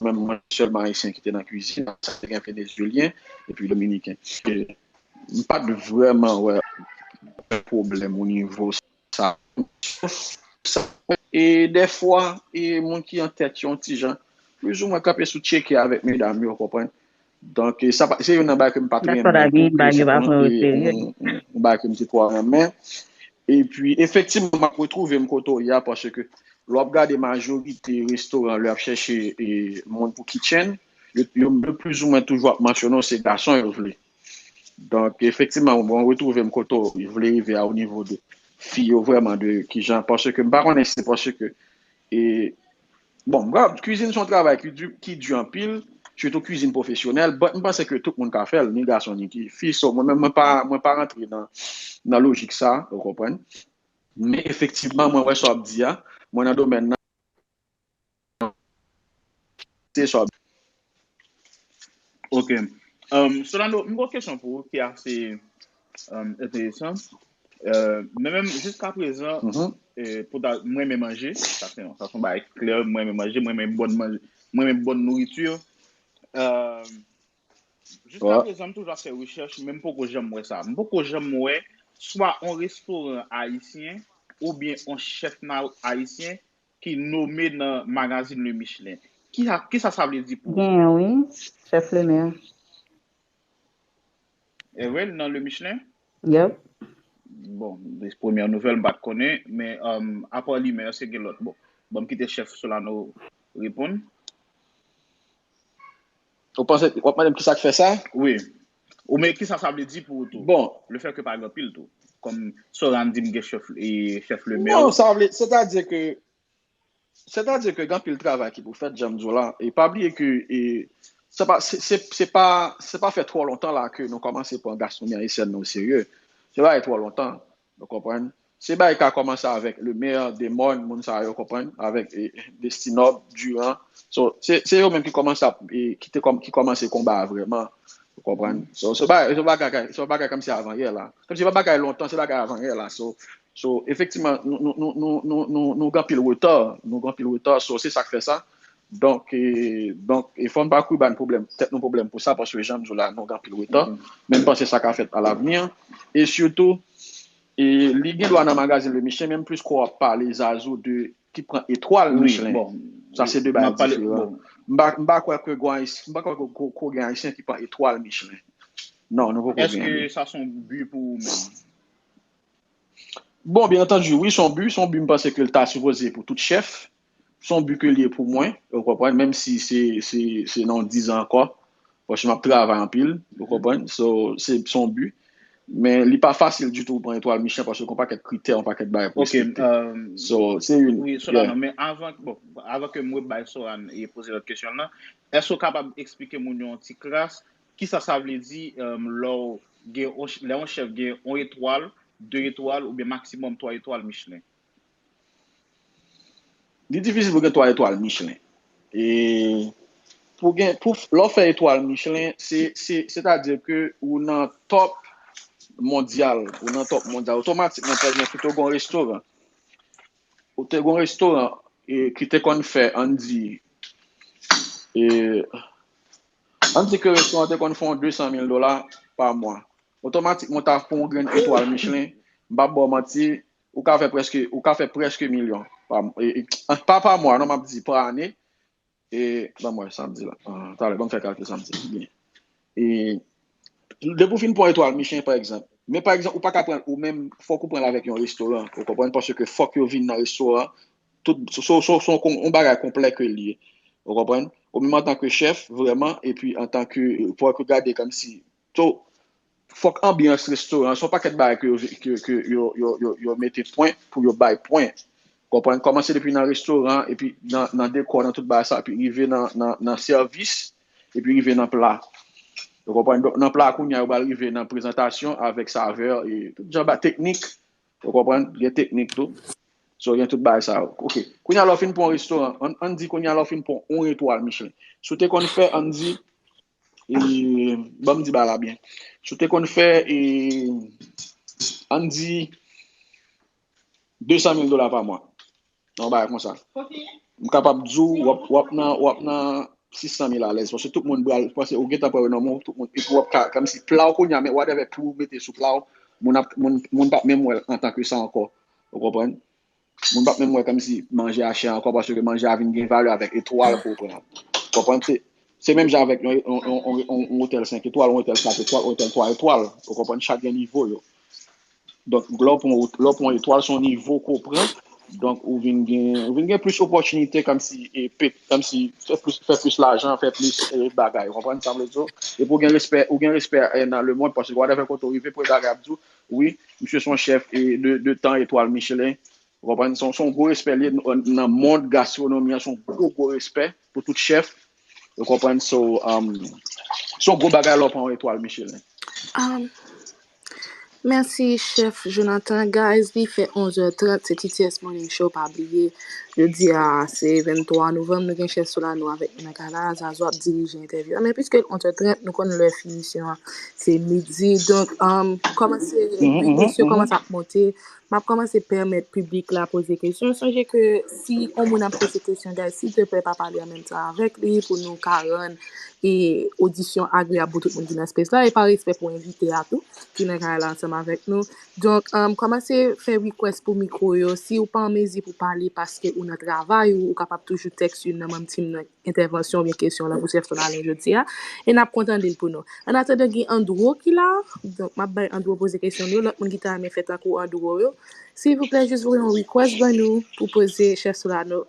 menm mwen sèlman Ayisyen ki te nan kwizin, sa te gen Venezuelyen epi Dominiken. E m pa t vrèman wè pwoblèm o nivo sa. Sa e dèfwa, e moun ki an tèt yo yon ti jan plizoumwen kanpe sou tcheke avèk medam yo, konprann. Donk, e sa pa- se youn nan bagay ke m pa t That's what I renmen mean pou by you resto, approve e serious. yon yon- yon bagay ke m te twò renmen. Epi, efektivman, m ap retwouve m kote w ye a, paske lè w ap gade majorite restoran, lè y ap chèche e, moun pou kitchen, yo, yo, yo plizoumwen toujou ap mansyone w se gason yo vle. Donk, efektivman, bon, retwouve m kote w vle rive a o nivo de fi yo vrèman de kijan, paske m pa konnen si se paske e, bon, m kwè kwizin se yon travay ki di, ki di anpil, sitou kwizin pwofesyonèl, but m panse ke tout moun ka fè l, ni gason ni ki fi, so mwen menm mwen pa, mwen pa rantre nan, nan lojik sa, ou konprann. Men efektivman, mwen wè sa w ap di a, mwen nan domèn nan, se sa w ap di. Ok. Um, Solano, m gen yon kesyon pou ou ki ase um, enteresan. Uh, men menm jiska prezan, Mhm. eh, pou ta, mwen renmen manje, sa se yon, sa se yon bagay ki klè, mwen renmen manje, mwen renmen bòn manje, mwen renmen bòn nouriti. Uh, jiska Ouais. prezan, m toujou ap fè rechèch, men m poko janm wè sa. M poko janm wè swa yon restoran ayisyen oubyen yon chèf na- ayisyen ki nome nan magazin Le Michelin. Kisa, kisa sa vle di pou ou? Genyen, wi. Chèf Lemaire. E vre, l nan Le Michelin? Yep. Bon, se premyè nouvèl, m pa t konnen, men um, apa Lemaire, èske gen lòt? Bon, ban m kite chèf Solano reponn. Ou panse, w ap mande m kisa k fè sa? Wi. Ou men kisa sa vle di pou ou tou? Bon. Le fè ke pa gen anpil tou. Kòm Soran di m gen chèf, e, chèf Lemaire. Non, sa vle, sètadi ke, sètadi ke gen anpil travay ki pou fèt, jan m di w la. E pa bliye ke e, se pa, se, se, se pa, se pa fè twò lontan la ke nou kòmanse pran gastronomi ayisyèn nan o serye. Se pa twò lontan, nou konprann. Se bagay ka kòmanse avèk Lemaire, Desmond, moun sa yo konprann, avèk e, Destinob, Durand. So, se, se yo menm ki kòmanse ap, e, ki te kòm, ki kòmanse konba a vrèman. Ou konprann? So, se bagay, se bagay, se bagay kòmsi avan yè la. Kòmsi pa bagay lontan, se bagay avan yè la. So, so efektivman, nou, nou, nou, nou, nou, nou, nou gen anpil reta, nou gen anpil reta, so se sa k fè sa. Donk, e, donk, e fò n pa kouri ba n pwoblèm, tèt nou pwoblèm pou sa, paske jan m di w la, nou gen anpil reta. Men m panse sa ka fèt a lavni. E sitou, e li gen dwa nan magazin Le Michelin, men m plis kwè w ap pale Zazou de ki pran etwal Wi, Michelin. Bon, Sa se de bagay m ap pale, diferan. Bon, M pa, m pa kwè ke gen Ayis- m pa kwè ke ko- ko gen Ayisyen ki pran etwal Michelin. Non, nou poko gen. Èske sa se yon bi pou ou menm? Bon, byen antandi, wi, se yon bi, se yon bi, m panse ke l ta sipoze pou tout chèf. Se yon bi ke l ye pou mwen, ou konprann, menm si se, se, se nan dizan ankò. Paske m ap travay anpil, ou konprann. So, se, se yon bi. Men li pa fasil ditou pou pran etwal Michelin paske gen yon pakèt kritè, yon pakèt bagay pou Ok, respekte. um, So, se youn. Wi, Yeah. Solano, men avan, bon, avan ke mwen bay Soran e poze lòt kesyon lan, èske w kapab eksplike moun yo yon ti kras, kisa sa vle di um, lè w gen, yon ch- lè yon chèf gen yon etwal, de etwal, oubyen maksimòm twa etwal Michelin? Li difisil pou gen twa etwal Michelin. E pou gen, pou f- lè w fè etwal Michelin, se, se, sètadi ke ou nan top mondyal, ou nan top mondyal. Otomatikman, pa egzanp, si w gen yon restoran, ou te gen yon restoran e, ki te konn fè, ann di, e, ann di ke restoran te konn fè yon de san mil dola pa mwa. Otomatikman, ou ta pran yon grenn etwal Michelin, m p ap ba w manti, ou ka fè prèske, ou ka fè prèske milyon. Pa, e, e, pa pa mwa, non, m ap di pa ane. E, ban mwen sa m di la. Ah, talè, ban m fè kalkil sa m di. Byen. E, depi w fin pran etwal Michelin, pa egzanp. Men pa egzanp, ou pa ka pran, ou menm, fòk ou pran l avèk yon restoran. Ou konprann? Paske fòk yo vin nan restoran. Tout, se, se, se, se yon kon- yon bagay konplè ke l ye. Ou konprann? Ou menm antanke chèf, vrèman, epi antanke, fòk ou gade kòmsi. So, fòk anbyans restoran, se yon pakèt bagay ke yo, ke, ke yo, yo, yo, yo mete pwen, pou yo bay pwen. Konprann? Kòmanse depi nan restoran, epi nan, nan dekò, nan tout bagay sa, epi rive nan, nan, nan sèvis, epi rive nan pla. Ou konprann? Donk, nan pla a kounye a, yo pral rive nan prezantasyon avèk savè, e tout jan ba teknik. Ou konprann? Gen teknik tou. So, gen tout bagay sa yo. Ok. Kounye a, lè w fin pran yon restoran, ann, ann di kounye a, lè w fin pran yon etwal Michelin. Si w te konn fè, ann di, e, ban m di bagay la byen. Si w te konn fè, e, ann di, de san mil dola pa mwa. Yon bagay konsa. M kapab di w, w ap, w ap nan, w ap nan sis san mil alèz. Paske tout moun pral, paske ou gentan pran renon w, tout moun, epi w ap ka, kòmsi pla w kounye a, men whatever pri w mete sou pla w, moun ap, moun, moun p ap menm wè l antanke sa ankò. Ou konprann? Moun p ap menm wè kòmsi manje a chè ankò, paske manje a vin gen valè avèk etwal ke w pran. Konprann? Se, se menm jan avèk yon, yon, yon, yon, yon otèl senk etwal, yon otèl kat etwal, yon otèl twa etwal. Ou konprann? Chak gen nivo yo. Donk, lè w pran, lè w pran etwal, se yon nivo ke w pran. Donk, ou vin gen, ou vin gen plis opòtinite kòmsi, e, pe-, kòmsi fè plis, fè plis lajan, fè plis, e, bagay. Ou konprann sa m vle di w? Epi ou gen respè, ou gen respè, e, nan lemonn, paske whatever kote w rive, premye bagay y ap di w, wi, misye se yon chèf, e, de, de tan etwal Michelin. Ou konprann? Se yon, se yon gwo respè li ye nan, nan mond gastwonomi an, se yon gwo, gwo respè pou tout chèf. Ou konprann? So, um, se yon gwo bagay lè w pran yon etwal Michelin. Um, mèsi, chèf Jonathan. Guys, li fè onz è trant, se T T S Morning Show, pa bliye. Jodi a, se venntwa novanm, nou gen chèf Solano avèk nou nan kay la. Zazo ap dirije entèvyou a. Men piske l onz è trant, nou konn lè finisyon an, se midi. Donk, um, kòmanse, kesyon kòmanse ap monte. M ap kòmanse pèmèt piblik la poze kesyon. Sonje ke si yon moun ap poze kesyon, guys, silteplè pa pale an menm tan avèk li pou nou ka rann e odisyon agreyab pou tout moun ki nan space la e pa respè pou envite a tou ki nan kay la ansanm avèk nou. Donk, um, kòmanse fè request pou mikwo yo. Si w pa an mezi pou pale paske ou nan travay ou, ou kapab toujou tèks youn nan manm team nan entèvansyon oubyen kesyon lan pou chèf Solano jodi a. E n ap kontan tande l pou nou. An atandan, gen Andro ki la. Donk, m ap bay Andro poze kesyon li yo. Lòt moun ki ta renmen fè tankou Andro yo, silvouplè, jis voye yon request ban nou pou poze chèf Solano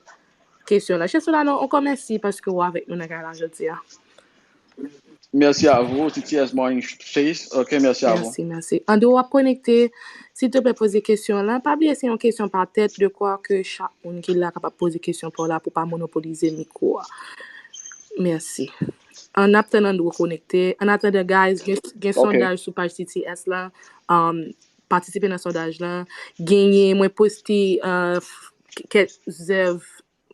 kesyon lan. Chèf Solano, ankò mèsi paske w avèk nou nan kay la jodi a. Merci à vous, T T S Morning Chase. Ok, merci à vous. Mèsi, mèsi. Andro, w ap konekte. Silteplè, poze kesyon lan. Pa bliye, se yon kesyon pa tèt, de kwa ke chak moun ki la kapab poze kesyon pa w la pou pa monopolize mikwo a. Mèsi. Ann ap tann Andro konekte. An atandan, guys, gen, gen sondaj sou paj T T S la. Um, patisipe nan sondaj lan. Genyen, mwen poste, uh, kèk zèv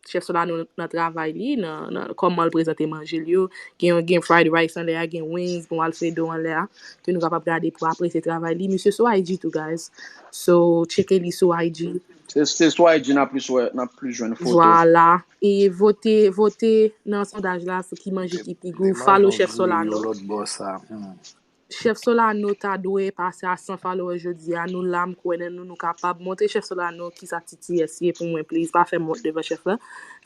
chèf Solano nan travay li, nan, nan kòman l prezante manje l yo. Gen, gen fried rice anlè a, gen wings, bon Alfredo anlè a, ke nou kapab gade pou apresye travay li. Misye sou I G tou, guys. So, tcheke li sou I G. Se, se sou I G n ap plis wè, n ap plis jwenn foto. Vwala. E vote, vote nan sondaj la sou ki manje ki pi gou. Follow chèf Solano. Chèf Solano ta dwe pase a san followers jodi a. Nou la, m kwè nan nou, nou kapab. Montre chèf Solano kisa T T S ye pou mwen, please. Pa fè m wont devan chèf la.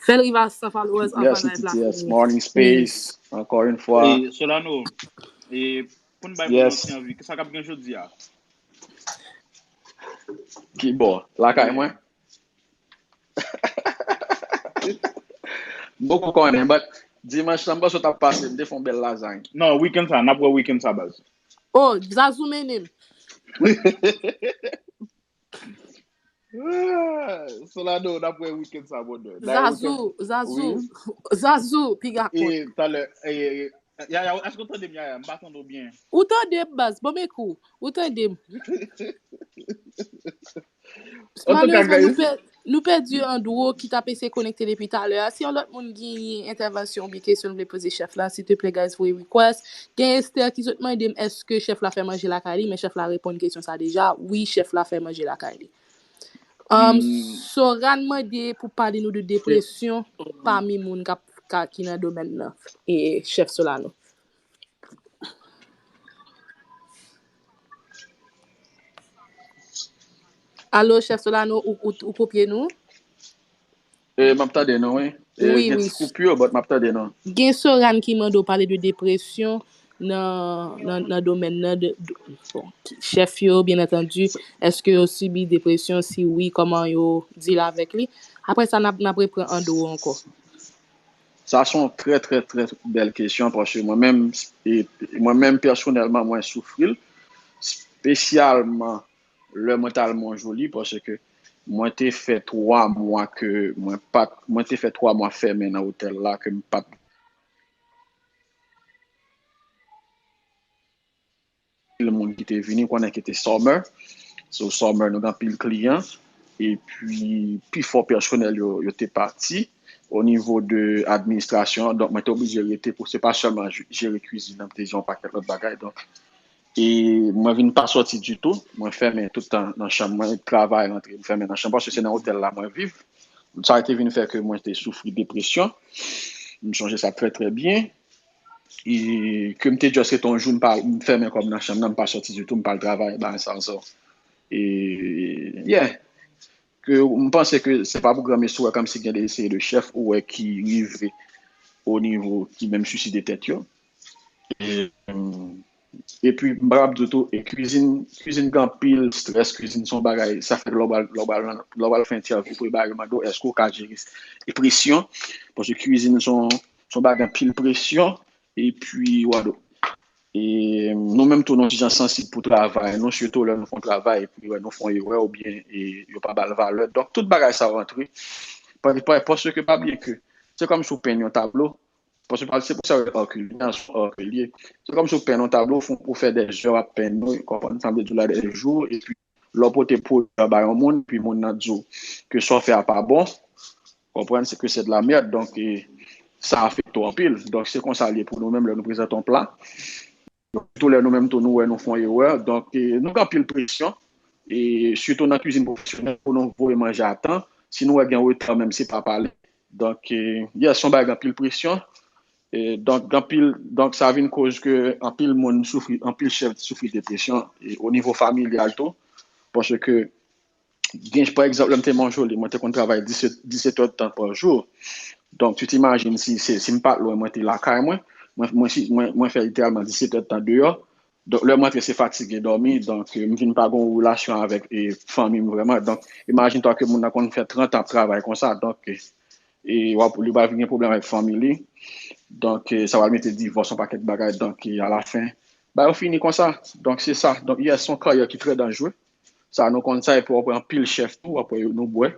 Fè l rive a san followers anvan live la fini. Morning Space, encore une fois. Solano, e pou n bay moun nan ti anvi, kisa k ap gen jodi a? Ki bò? Lakay mwen? M poko konnen, but dimanch lan, m panse w t ap pase, m te fè yon bèl lazany. Non, weekend sa, n ap wè weekend sa, baz. Oh, Zazou mennen m. Solano, n ap wè weekend sa, brother. Zazou, Zazou, Zazou, piga kont. Talè, Yaya, èske w tande m, Yaya? M pa tande w byen. Ou tande m, baz. Bon, men kou. Ou tande m. Malerezman, nou pè-, nou pèdi Andro ki t ap eseye konekte depi talè a. Si yon lòt moun gen entèvansyon oubyen kesyon l vle poze chèf la, silteplè, guys, voye request. Gen Esther ki sot mande m èske chèf la fè manje lakay li, men chèf la reponn kesyon sa deja. Wi, chèf la fè manje lakay li. Um, Soran mande pou pale nou de depresyon pami moun k ap, ka, ki nan domèn nan. E chèf Solano. Alo, chèf Solano, ou, ou, ou kopye nou? E, m ap tande nou, wi. E, gen ti koupi, but m ap tande nou. Gen Soran ki mande w pale de depresyon nan, nan, nan domèn nan. De, de, bon, chèf yo, byen antandi, èske yo sibi depresyon? Si wi, kòman yo deal avèk li? Apre sa, n ap, n ap repran Andro ankò. Sa se yon trè, trè, trè bèl kesyon, paske mwen menm, e, mwen menm pèsonèlman, mwen soufri l, espesyalman lè mwen t al Mont Joli, paske Mwen te fè twa mwa ke mwen pa t, mwen te fè twa mwa fèmen nan otèl la ke m pa t anpil moun ki te vini, konnen ki te summer. So, summer, nou gen anpil kliyan. Epi, pifò pèsonèl yo, yo te pati. O nivo de administrasyon, donk, mwen te oblije rete pou se pa sèlman ju- jere kwizin nan, m te jere yon pakèt lòt bagay. Donk, e mwen vin pa sòti ditou. Mwen fèmen tout tan nan chanm mwen, travay, rantre, m fèmen nan chanm, paske se nan otèl la mwen viv. Sa te vin fè ke mwen te soufri depresyon. M sonje sa trè, trè byen. E ke m te just rete yon jou, m pa, m fèmen kò m nan chanm nan, m pa sòti ditou, m pa al travay, bagay sa, so. E, yeah. Ke m panse ke se pa pou granmesi ou wè kòmsi gen de seri de chèf ou wè ki rive o nivo ki menm swiside tèt yo. E, epi, m pa ap di w tou, e kwizin, kwizin gen anpil strès, kwizin se yon bagay, sa fè lè w pral, lè w pral, lè w pral fè entèvyou pou yo ba yo mande w, èske w ka jere e presyon, paske kwizin se yon, se yon bagay anpil presyon, epi, wado. E nou menm tou, nou ti jan sansib pou travay nou, sitou lè nou fè yon travay, epi wè, nou fè yon erè, oubyen e, yo pa ba l valè. Donk, tout bagay sa yo rantre. Pa- pa- Paske pa bliye ke se kòmsi w penn yon tablo, paske pa- se pou sa yo rele art culinaire, se art ke l ye. Se kòmsi w penn yon tablo, w fè, w fè dè zè, w ap penn, w konprann sa m vle di w la, dè jou, epi lè w pote pwodui a ba yon moun, epi moun nan di w ke sa w fè a pa bon, konprann, se ke se de la merde, donk, e, sa afekte w anpil. Donk, se konsa l ye pou nou menm lè nou prezante yon pla. Tou lè nou menm tou, nou wè nou fè yon erè. Donk, e, nou gen anpil presyon. E sitou nan kwizin pwofesyonèl, pou nou voye manje a tan. Si nou wè gen reta, menm se pa pale. Donk, e, yes, se yon bagay gen anpil presyon. E, donk, gen anpil, donk, sa vin koz ke anpil moun soufri, anpil chèf soufri depresyon, e, o nivo familyal tou. Paske gen, pa egzanp, lè m te Mont Joli, mwen te konn travay disèt, disèt èdtan pa jou. Donk, tu t'imagines, si, se, si m pa t lwen, mwen te lakay mwen, mwen, mwen, si, mwen, mwen fè literalman disèt èdtan deyò. Donk, lè m rantre, se fatige, dòmi. Donk, e, m vin pa gen yon relasyon avèk, e, fanmi m vrèman. Donk, imajine twa ke moun nan konn fè trant an ap travay konsa. Donk, e, e w ap, li va vin gen pwoblèm avèk fanmi li. Donk, e, sa va mete divòs, yon pakèt bagay. Donk, e, alafen, bagay yo fini konsa. Donk, se sa. Donk, yes, se yon karyè ki trè danjere. Sa, nou konn sa, epi w ap wè anpil chèf tou, w ap wè yo, nou bwè.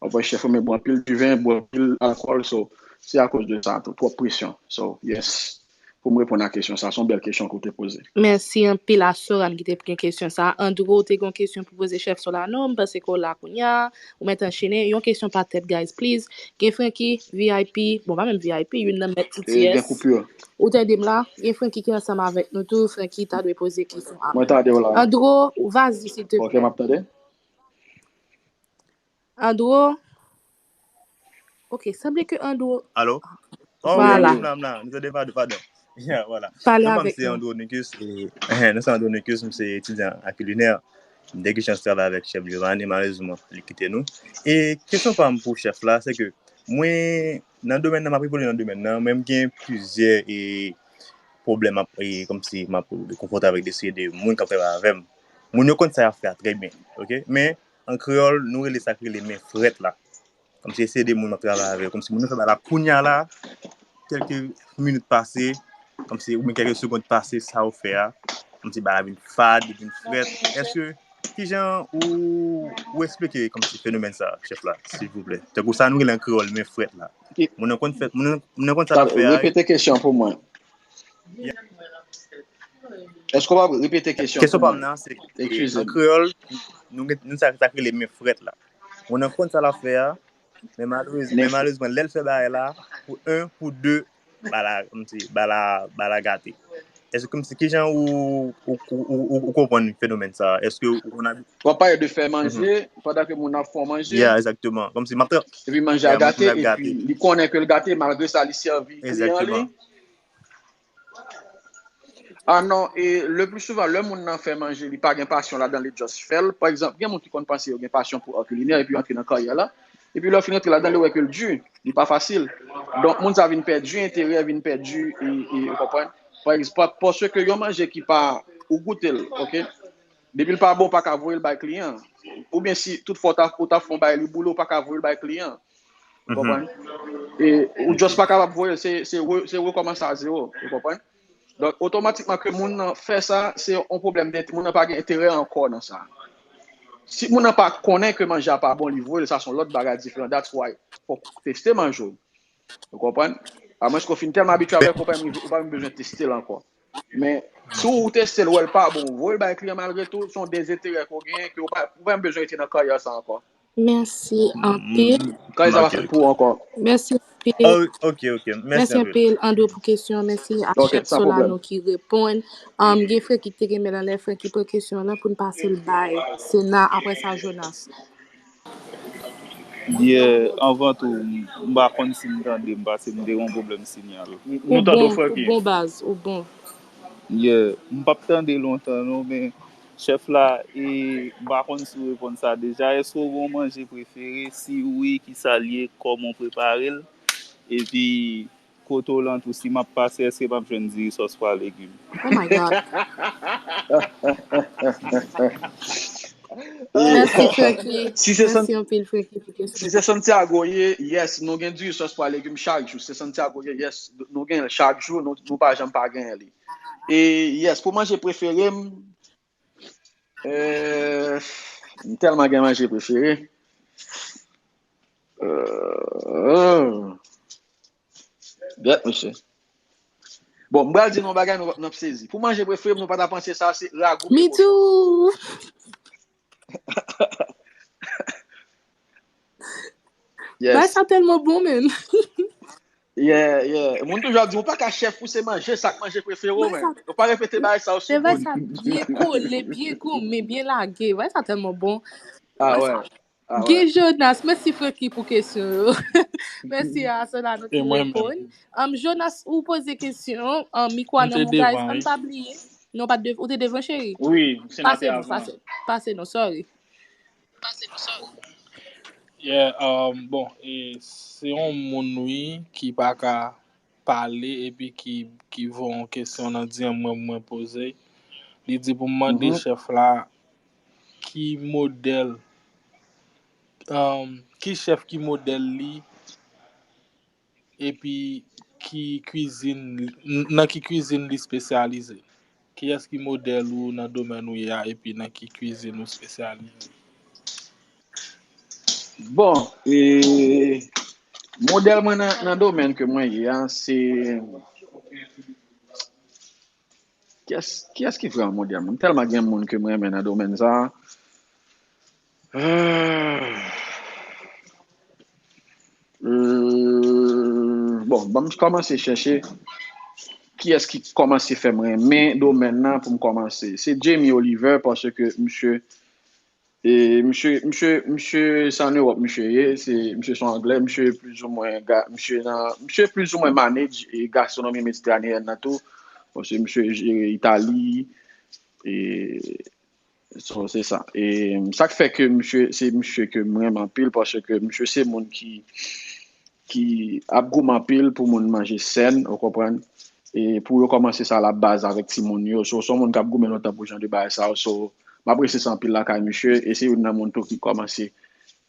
W ap wè chèf yo, men bwè anpil diven, bwè anpil alkòl, so, se akoz de sa tou, twòp presyon. So, yes. Pou m reponn a kesyon sa, se yon bèl kesyon ke w te poze. Mèsi anpil a Soran ki te gen kesyon sa. Andro, ou te gen yon kesyon pou poze chèf Solano, m panse ke w la kounye a, ou mèt anchene. Yon kesyon pa tèt, guys, please. Gen Franky, V I P, bon, pa menm V I P, youn nan mèt E, gen T T S. Koupi. Ou tande m la? Gen Franky ki ansanm avèk nou tou. Franky ta dwe poze kesyon a. Mwen tande w la. Andro, vas-y, s'il te plaît. Ok, m ap tande. Andro? Ok, sanble ke Andro. Alo? Oh, wi, wi, m la, m la. Nou tande, padon, padon. Yeah, voilà. Pale avèk nou. Non, m se Andro Nicus, e, nou se Andro Nicus, m se etidyan a kilinè. M te gen chans travay avèk chèf Giovanni, malerezman, li kite nou. E kesyon pa m pou chèf la, se ke mwen, nan domèn nan, m ap evolye nan domèn nan, men m gen plizyè, e, pwoblèm, ap, e, kòmsi m ap konfwonte avèk de seri de moun k ap travay avè m. Moun yo konn sa y ap fè a trè byen, ok? Men, an kreyòl, nou rele sa k rele men frèt la. Kòmsi se de moun m ap travay avè yo. Kòmsi moun yo fè bagay la kounye a la, kèlke minit pase, kòmsi oubyen kèlke segond pase, sa yo fè a, kòmsi bagay la vin fad, li vin frèt. Èske, kijan ou, ou eksplike kòmsi fenomèn sa, chèf la, silvouplè? Tankou sa nou rele an kreyòl men frèt la. Moun nan konn fè, moun nan, moun nan konn sa l ap fè a. Repete kesyon pou mwen. Èske w pa repete kesyon pou mwen? Kesyon pa m nan, se, an kreyòl, nou gen, nou sa, sa k rele men frèt la. Moun nan konn sa l ap fè a, men malerez-, men malerezman, lè l fè bagay la, pou en, pou de, bagay la, kòmsi, bagay la, bagay la gate. Èske kòmsi, kijan ou, ou, ou, ou, ou konprann fenomèn sa a? Èske ou konn abi- W ap pale de fè manje, pandan ke moun ap fè w manje. Yeah, egzakteman. Kòmsi, m ap tra- Epi manje a gate, epi li konnen ke l gate, malgre sa, li sèvi kliyan li. Egzakteman. Ah non, e le pli souvan, lè moun nan fè manje, li pa gen pasyon ladan, li just fè l. Pa egzanp, gen moun ki konn panse yo gen pasyon pou art kilinè, epi yo antre nan karyè la. Epi lè yo fin antre ladan, yo wè ke l di, li pa fasil. Donk, moun sa vin pèdi enterè, vin pèdi, e, e, ou konprann? Pa egzanp, paske yon manje ki pa, ou goute l, ok? Depi l pa bon, ou pa ka voye l bay kliyan. Oubyen si tout fwa ou ta, ou ta fè yon bagay, li boule, ou pa ka voye l bay kliyan. Ou konprann? E ou just pa kapab voye l, se, se re-, se rekòmanse a zewo. Ou konprann? Donk, otomatikman ke moun nan fè sa, se yon pwoblèm de, moun nan pa gen enterè ankò nan sa. Si moun nan pa konnen ke manje a pa bon, li voye l, sa se yon lòt bagay diferan. That's why fòk ou teste manje w. Ou konprann? Amwenske w fin tèlman abitye avè l ke w pa menm, ou pa menm bezwen teste l ankò. Men si w teste l, ou wè l pa bon, ou voye l bay kliyan malgre tou, se yon dezenterè ke w genyen, ke w pa, ou pa menm bezwen rete nan karyè sa ankò. Mèsi anpil. Karyè sa pa fèt pou ou ankò. Mèsi anpil. Oh, ok, ok. Mèsi anpil, Andrew, pou kesyon. Mèsi a chèf Solano ki reponn. Um, gen Frenky ki te gen men anlè, Frenky pran kesyon an pou n pase l bay Sena, apre sa Jonas. Yeah, anvan tou, m pa konn si m tande m, paske m te gen yon pwoblèm sinyal. Ou bon, ou bon baz, ou bon. Yeah, m p ap tande lontan non, men chèf la, e, m pa konn si w reponn sa deja. Èske w gen yon manje prefere? Si wi, kisa l ye? Kòman w prepare l? Epi, kote w lan tou, si m ap pase, èske m ap jwenn diri sòs pwa legim? Oh my God. Mèsi, Frenky. Mèsi anpil, Frenky, pou kesyon. Si se Santiago ye, yes, nou gen diri sòs pwa legim chak jou. Si se Santiago ye, yes, nou gen l chak jou, nou, nou pa janm pa genyen li. E yes, pou manje prefere m, euh, m tèlman gen manje prefere. Euh, Gèt, mesye. Bon, m pral di nou yon bagay, nou, nou ap sezi. Pou manje prefere m, nou pa ta panse sa, se ragou. Me too. Yes. Bagay sa tèlman bon, menm. Yeah, yeah. Moun toujou ap di, ou pa ka chèf pou se manje, sa k manje prefere w, men. Ou pa repete bagay sa yo sou moun. Bagay sa byen kole, byen goumen, byen lage. Bagay sa tèlman bon. Ah, ouais. Gen Jonas, mèsi Frenky pou kesyon yo. Mèsi a Solano ki reponn. Um, Jonas, ou poze kesyon, um, mikwo a nan boukay, an pa bliye. Non, pa dev, ou te devan, cheri? Wi, se nan Pase non, pase, pase non, sorry. Yeah, um, bon, e, se yon moun, wi, ki pa ka pale epi ki, ki voye yon kesyon nan D M mwen, mwen poze. Li di pou m mande chèf la ki modèl, um, ki chèf ki modèl li, epi ki kwizin, nan ki kwizin li espesyalize. Kiyès ki modèl ou nan domèn ou ye a, epi nan ki kwizin ou espesyalize? Bon, e, modèl mwen nan, nan domèn ke mwen ye a, se, kiyès, kiyès ki vrèman modèl mwen? M tèlman gen moun ke mwen renmen nan domèn sa. Ah. Euh, bon, ban m kòmanse chèche kiyès ki kòmanse fè m renmen domèn nan pou m kòmanse. Se Jamie Oliver, paske misye, e, misye, misye, misye se ann Ewòp misye ye, se, misye se yon Anglè, misye plizoumwen, ga-, misye nan, misye plizoumwen manage e gastronomi mediteraneyen nan tou, paske misye jere Itali, e, So, se sa. E sa k fè ke misye, se misye ke m renmen anpil, paske misye se moun ki, ki ap goumen anpil pou moun manje sèn, ou konprann? E pou yo kòmanse sa la baz avèk timoun yo. So, se yon moun k ap goumen lontan pou jan de bagay sa yo. So, m apresye sa anpil lakay misye, e se youn nan moun tou ki kòmanse.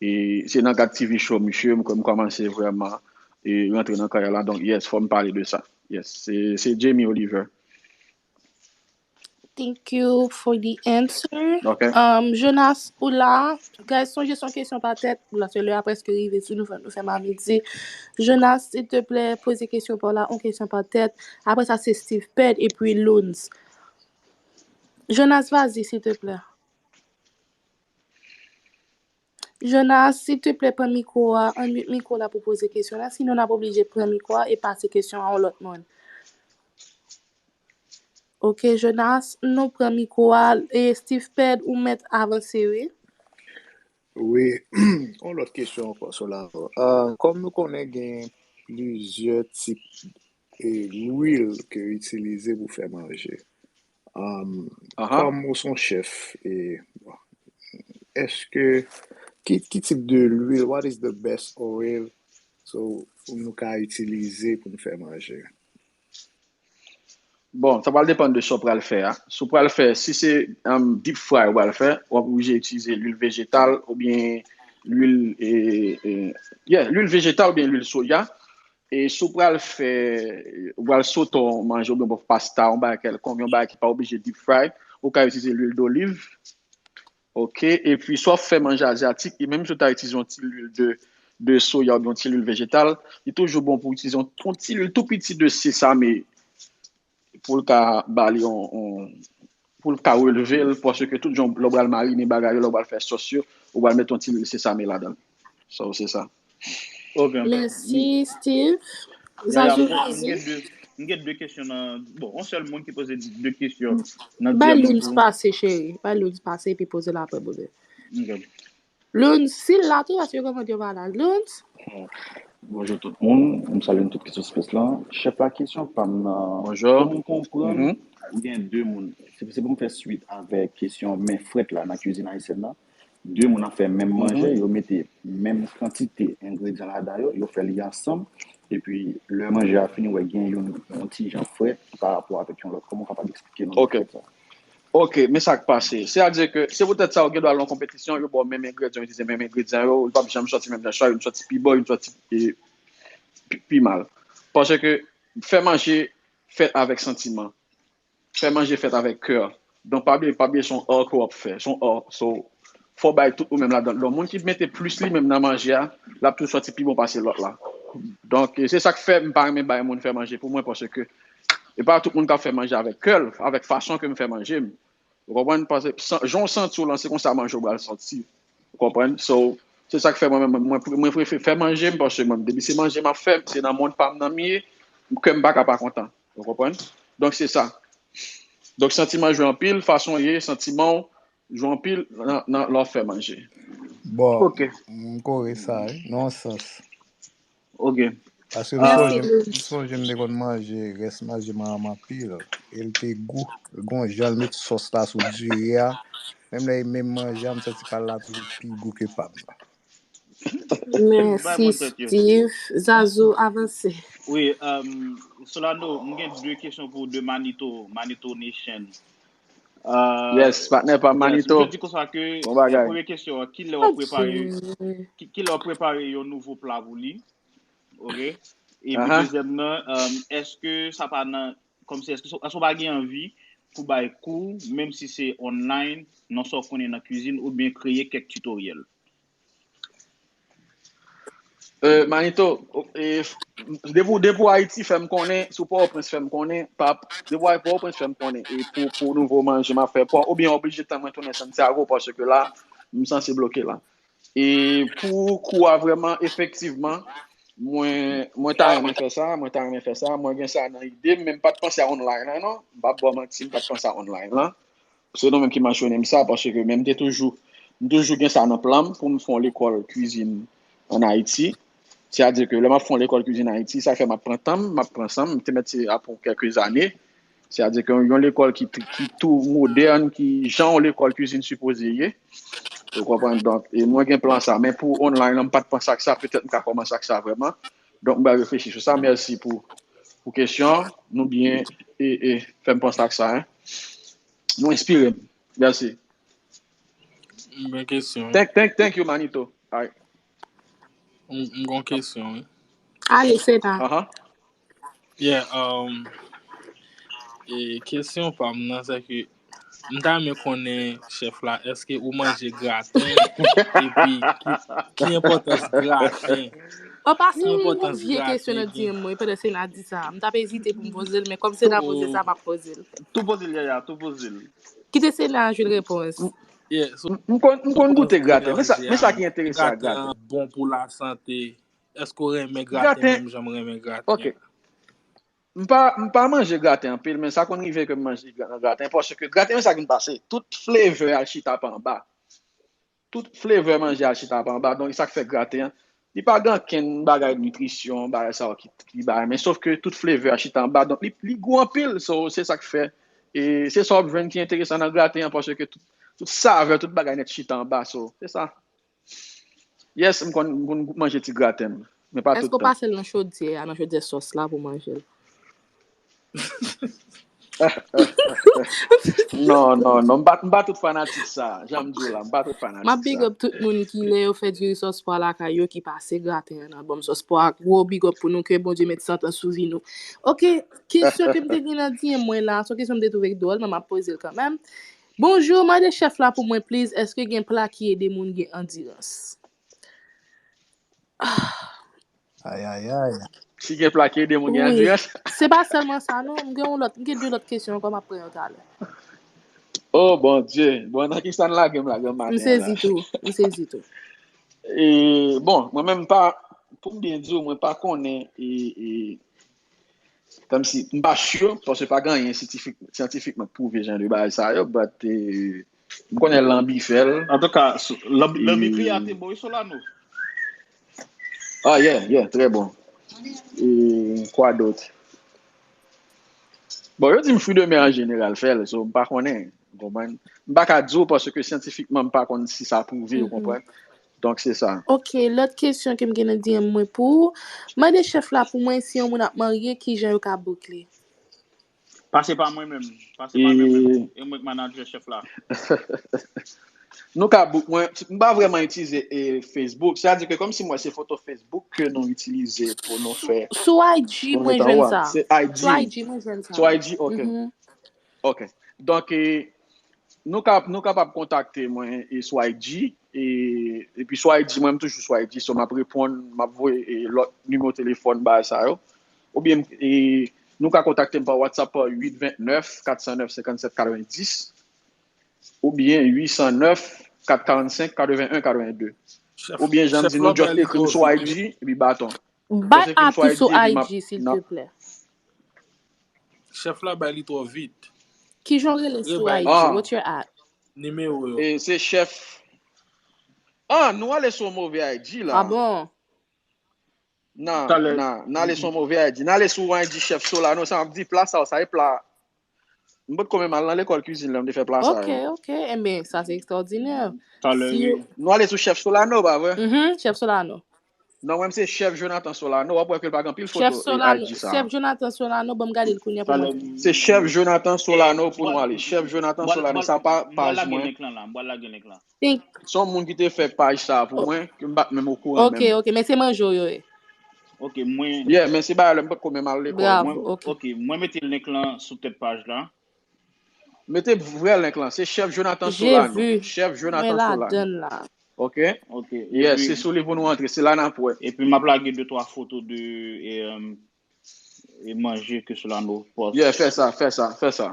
E se nan gad T V show misye, m, m kòmanse vrèman, e rantre nan karyè la. Donk, yes, fò m pale de sa. Yes, se, se Jamie Oliver. Thank you for the answer. Ok. Um, Jonas, ou la? Guys, sonje se yon kesyon pa tèt. Ou la, se lè a prèske rive sou nou, nou fè mamidi. Jonas, silteplè, poze kesyon pa w la, yon kesyon pa tèt. Apre sa, se Steve Ped epi Loons. Jonas, vas-y, silteplè. Jonas, silteplè, pran mikwo a, unmute mikwo la pou poze kesyon la, sinon n ap oblije pran mikwo a e pase kesyon a yon lòt moun. Ok, Jonas, nou pran mikwo a, e Steve Ped, ou mèt avanse, wi. Wi, yon lòt kesyon ankò, Solano. Ah, kòm nou konnen gen plizyè tip e lwil ke yo itilize pou fè manje. Um, Aha. Kòm ou se yon chèf, e, bon, èske, ki, ki tip de lwil, what is the best oil, so, nou ka itilize pou nou fè manje? Bon, sa pral depann de sa w pral fè a. Si w pral fè, si se, um, deep fry w pral fè, w ap oblije itilize lwil vejetal oubyen lwil, e, e, yeah, lwil vejetal oubyen lwil soya. E si w pral fè, w pral sote yon manje oubyen yon pasta, yon bagay kèlkonk, yon bagay ki pa oblije deep fry, ou ka itilize lwil doliv. Ok, epi si w ap fè manje azyatik, e menm si w ta itilize yon ti lwil de, de soya oubyen yon ti lwil vejetal, li toujou bon pou w itilize yon, yon ti lwil tou piti de sesame pou l ka ba li yon, yon pou l ka releve l, paske tout jan lè w pral marine bagay yo, lè w pral fè sòs yo, ou pral mete yon ti lwil sesame ladan l. So, se sa. Ok. Mèsi, Steve. Zazou, m gen de, m gen de kesyon nan, bon, yon sèl moun ki poze de kesyon nan D M. Bay Lounds pase, cheri. Bay Lounds pase epi poze l apre, bebe. Ok. Lounds, si l la tou, èske yo kòmande yo pa la? Lounds? Bonjou tout moun, m salye n tout ki sou space lan. Chèf la, kesyon pa m nan, bonjou, pou m konprann, gen de moun, se se pou m fè swit avèk kesyon men frèt la nan kwizin ayisyèn nan. De moun ap fè menm manje, yo mete menm kantite engredyan ladan yo, yo fè li ansanm, epi lè manje a fini, w wè gen youn yon ti jan frèt pa rapò avèk yon lòt. Kòman w kapab eksplike nou frèt sa? Ok, men sa k pase. Sètadi ke se poutèt sa ou gen dwa al nan konpetisyon, yo ba w menm engredyan, yo itilize menm engredyan yo, li p ap janm sòti menm jan, swa youn sòti pi bon, youn sòti pi, pi mal. Paske fè manje fèt avèk santiman. Fè manje fèt avèk kè. Donk pa bliye, pa bliye se yon art ke w ap fè, se yon art. So, fò w bay tout ou menm ladan. Donk moun ki mete plis li menm nan manje a, l ap toujou sòti pi bon pase lòt la. Donk se sa k fè m pa renmen bay moun fè manje pou mwen, paske e pa tout moun k ap fè manje avèk kè l, avèk fason ke m fè manje m. Ou konprann? Paske jan w santi w lan, se konsa manje w pral santi. Ou konprann? So, se sa k fè mwen menm, mwen, mwen prefere fè manje m, paske mwen, depi se manje m ap fè, se nan mond pa m nan m ye, kè m pa ka pa kontan. Ou konprann? Donk, se sa. Donk, santiman jwe anpil, fason w ye, santiman w jwe anpil nan, nan, lè w ap fè manje. Bon, ok, m kore sa, wi, nan yon sans. Ok. Paske m sonje, m sonje m te konn manje rès manje manman m anpil. E l te gou. L gon jan l met sòs la sou diri a. Menm lè e menm manje a, m santi pa l la toujou pi gou ke pa m nan. Mèsi, Steve. Zazou, avanse. Wi, um, Solano, m gen de kesyon pou de Manito, Manito Nation. Uh, yes, patnè pa Manito. Yes, m di konsa ke bon bagay. Premye kesyon, kilè w ap prepare, kilè w ap prepare yon nouvo pla pou li? Ok. Epi dezyèm nan, èske sa pa nan, kòmsi, èske, èske w pa gen anvi pou bay kou, menm si se online, nan sa w konnen nan kwizin, oubyen kreye kèk titoryèl? Euh, Manito, e, depi, depi w Ayiti, fè m konnen, si w Pòtoprens, fè m konnen, pa, depi w Pòtoprens, fè m konnen, e pou, pou nouvo manje m ap fè, pou, oubyen oblije tann mwen tounen Santiago, paske la, m sanse bloke la. E pou kou a vrèman, efektivman, mwen, mwen ta renmen fè sa, mwen ta renmen fè sa, mwen gen sa nan ide m, men m pa t panse a online lan, non. M p ap ba w manti, m pa t panse a online lan. Se nou menm ki mansyone m sa, paske men m te toujou, m toujou gen sa nan plan m pou m fè yon lekòl kwizin ann Ayiti. Sètadi ke lè m ap fè yon lekòl kwizin Ayiti, sa fè m ap pran tan m, m ap pran san m, m te mèt se apre kèlke zane. Sètadi ke yon lekòl ki, ki tou modèn, ki jan yon lekòl kwizin sipoze ye. Ou konprann? Donk, e mwen gen plan sa. Men pou online lan, m pa t panse ak sa, petèt m ka kòmanse ak sa vrèman. Donk, m pral reflechi sou sa. Mèsi pou, pou kesyon an. Nou byen e, e fè m panse ak sa, en. Nou enspire m. Mèsi. M gen kesyon. Thank, thank, thank you, Manito. Alright. M, m gen kesyon, wi. Ale, Sena. Uh-huh. Yeah, um, e kesyon pa m nan, se ke m ta renmen konnen, chèf la, èske ou manje graten? Epi, ki, ki enpòtans graten? An pasan, m gen yon vye kesyon nan D M mwen, pandan Sena di sa. M t ap ezite pou m poze l, men kòm Sena poze sa, m ap poze l. Tou poze l, Yaya, tou poze l. Kite Sena jwenn repons. M konn, m konn goute graten. Men sa, men sa ki enteresan ak graten. Graten an bon pou lasante. Èske w renmen graten menm jan m renmen graten an? Ok. M pa, m pa manje graten anpil, men sa konn rive ke m manje graten, paske graten, men sa ki pase, tout flavor al chita pa anba. Tout flavor manje al chita pa anba. Donk, sa k fè graten an, li pa gen ankenn bagay nitrisyon, bagay sa yo ki, ki bagay. Men sof ke tout flavor al chita anba, donk li, li gou anpil. So, se sa k fè. E se sa w ap jwenn ki enteresan nan graten an, paske tout, tout savè, tout bagay nèt chita anba. So, se sa. Yes, m konn, m konn manje ti graten m. Men pa tout tan. Èske w pase l nan chodyè a, nan chodyè sòs la pou manje l? Non, non, non, m pa, m pa tout fanatik sa. Jan m di w la, m pa tout fanatik sa. M ap big up tout moun ki, lè yo fè diri sòs pwa lakay yo, ki pase graten an nan bòm sòs pwa. Gwo big up pou nou, ke Bondye met sant lan sou vi nou. Ok, kesyon ke m te gen nan D M mwen la, se yon kesyon m te twouve dwòl, men m ap poze l kanmenm. Bonjou, mande chèf la pou mwen, please, èske gen pla ki ede moun gen andirans? Ayayay. Si gen pla ki ede moun gen Wi. andirans. Se pa sèlman sa, non. M gen yon lòt, m gen de lòt kesyon ankò, m ap pran yo talè. Oh, Bondye. Bon, nan ki sa n lage m la, granm M maten an sezi la? Tou. M sezi tou. E, bon, mwen menm pa, pou m byen di w, mwen pa konnen, e, e, kòmsi, m pa sure, paske pa gen anyen syantifik, syantifikman k pwouve jan de bagay sa yo, but, e, m konnen Lanbi fè l. Antouka, Lanbi kriye a E, te bon, wi, Solano. Ah, yeah, yeah, très bon. E, quoi d'autre? Bon, yo di m fwi de mè an jeneral fè l, so m pa konnen, ou konprann? M pa ka di w paske syantifikman m pa konn si sa pwouve, ou Mhm. konprann? Donk, se sa. Ok, lòt kesyon ke m gen nan D M mwen pou ou. Mande chèf la pou mwen si yon moun ap marye, kijan yo ka book li. Pase pa mwen menm. Pase pa mwen menm. E E mwen k manager chèf la. nou ka book mwen, m pa vrèman itilize e, Facebook. Sa di ke kòmsi mwen se foto Facebook ke nou itilize pou nou fè. Sou I G Pou nou mwen mete an jwenn wa. Sa. Se I G. Sou I G mwen jwenn sa. Sou I G, ok. Mhm. Ok. Donk, e, nou ka, nou kapab kontakte mwen e sou I G. E, epi sou I G, mwen, m toujou sou I G, so m ap reponn, m ap voye e, lòt nimewo telefòn bagay sa yo. Oubyen, e, nou ka kontakte m pa WhatsApp pa uit vennèf, kat san nèf, senkannsèt katrevenndis, oubyen uit san nèf, kat karannsenk, katrevenn en, katrevenndez. Chèf, Oubyen, jan m chèf di, la nou just bay li ekri m twò sou vit, wi. I G, epi baton. Bay Just ekri m sou atis sou I G, epi m ap, I G, n ap, silteplè. Chèf la bay li twò vit. Kijan w rele sou Rebay I G? li ah, What's your at? Nimewo yo. E se chèf. Ah, nou ale sou move I G la. Ah bon? Nan, Talè. Nan, nan ale sou move I G. Nan ale sou I G chèf Solano, sa m ap di pla sa, sa e pla. M potko menm al nan lekòl kizin lè m te fè pla sa Ok, yo. Ok. Enben, sa se ekstraòdinè. Talè, Si wi. yo, Nou ale sou chèf Solano, pa vre? Mhm, chèf Solano. Non, mwen, m se chèf Jonathan Solano. W ap wè ke l pa gen anpil Chèf foto e, Solano, I G sa. Chèf Jonathan Solano, ban m gade l kounye a pou Talè. mwen. Se chèf Jonathan Solano pou Mwen, nou ale. Chèf Jonathan mwen, Solano, mwen, sa pa mwen paj lage mwen. Link lan la. Mwen lage link lan. Thank Se yon moun ki te fè paj sa pou Oh. Mwen, ke m pa t menm okouran Ok, menm. Ok, men se manje yo ye. Ok, mwen, Yeah, men se bagay la, m potko menm al lekòl. Bravo, mwen, ok. Ok, mwen mete link lan sou tèt paj la. Mete vrè link lan. Se chèf Jonathan J'ai Solano. Vu. Chèf Mwen Jonathan Solano. Ladan la. Ok? Ok, Yes, se epi, sou li pou nou antre. Se la n ap wè. Epi m ap lage de twa foto de, e, um, e manje ke Solano post. Yeah, fè sa, fè sa, fè sa.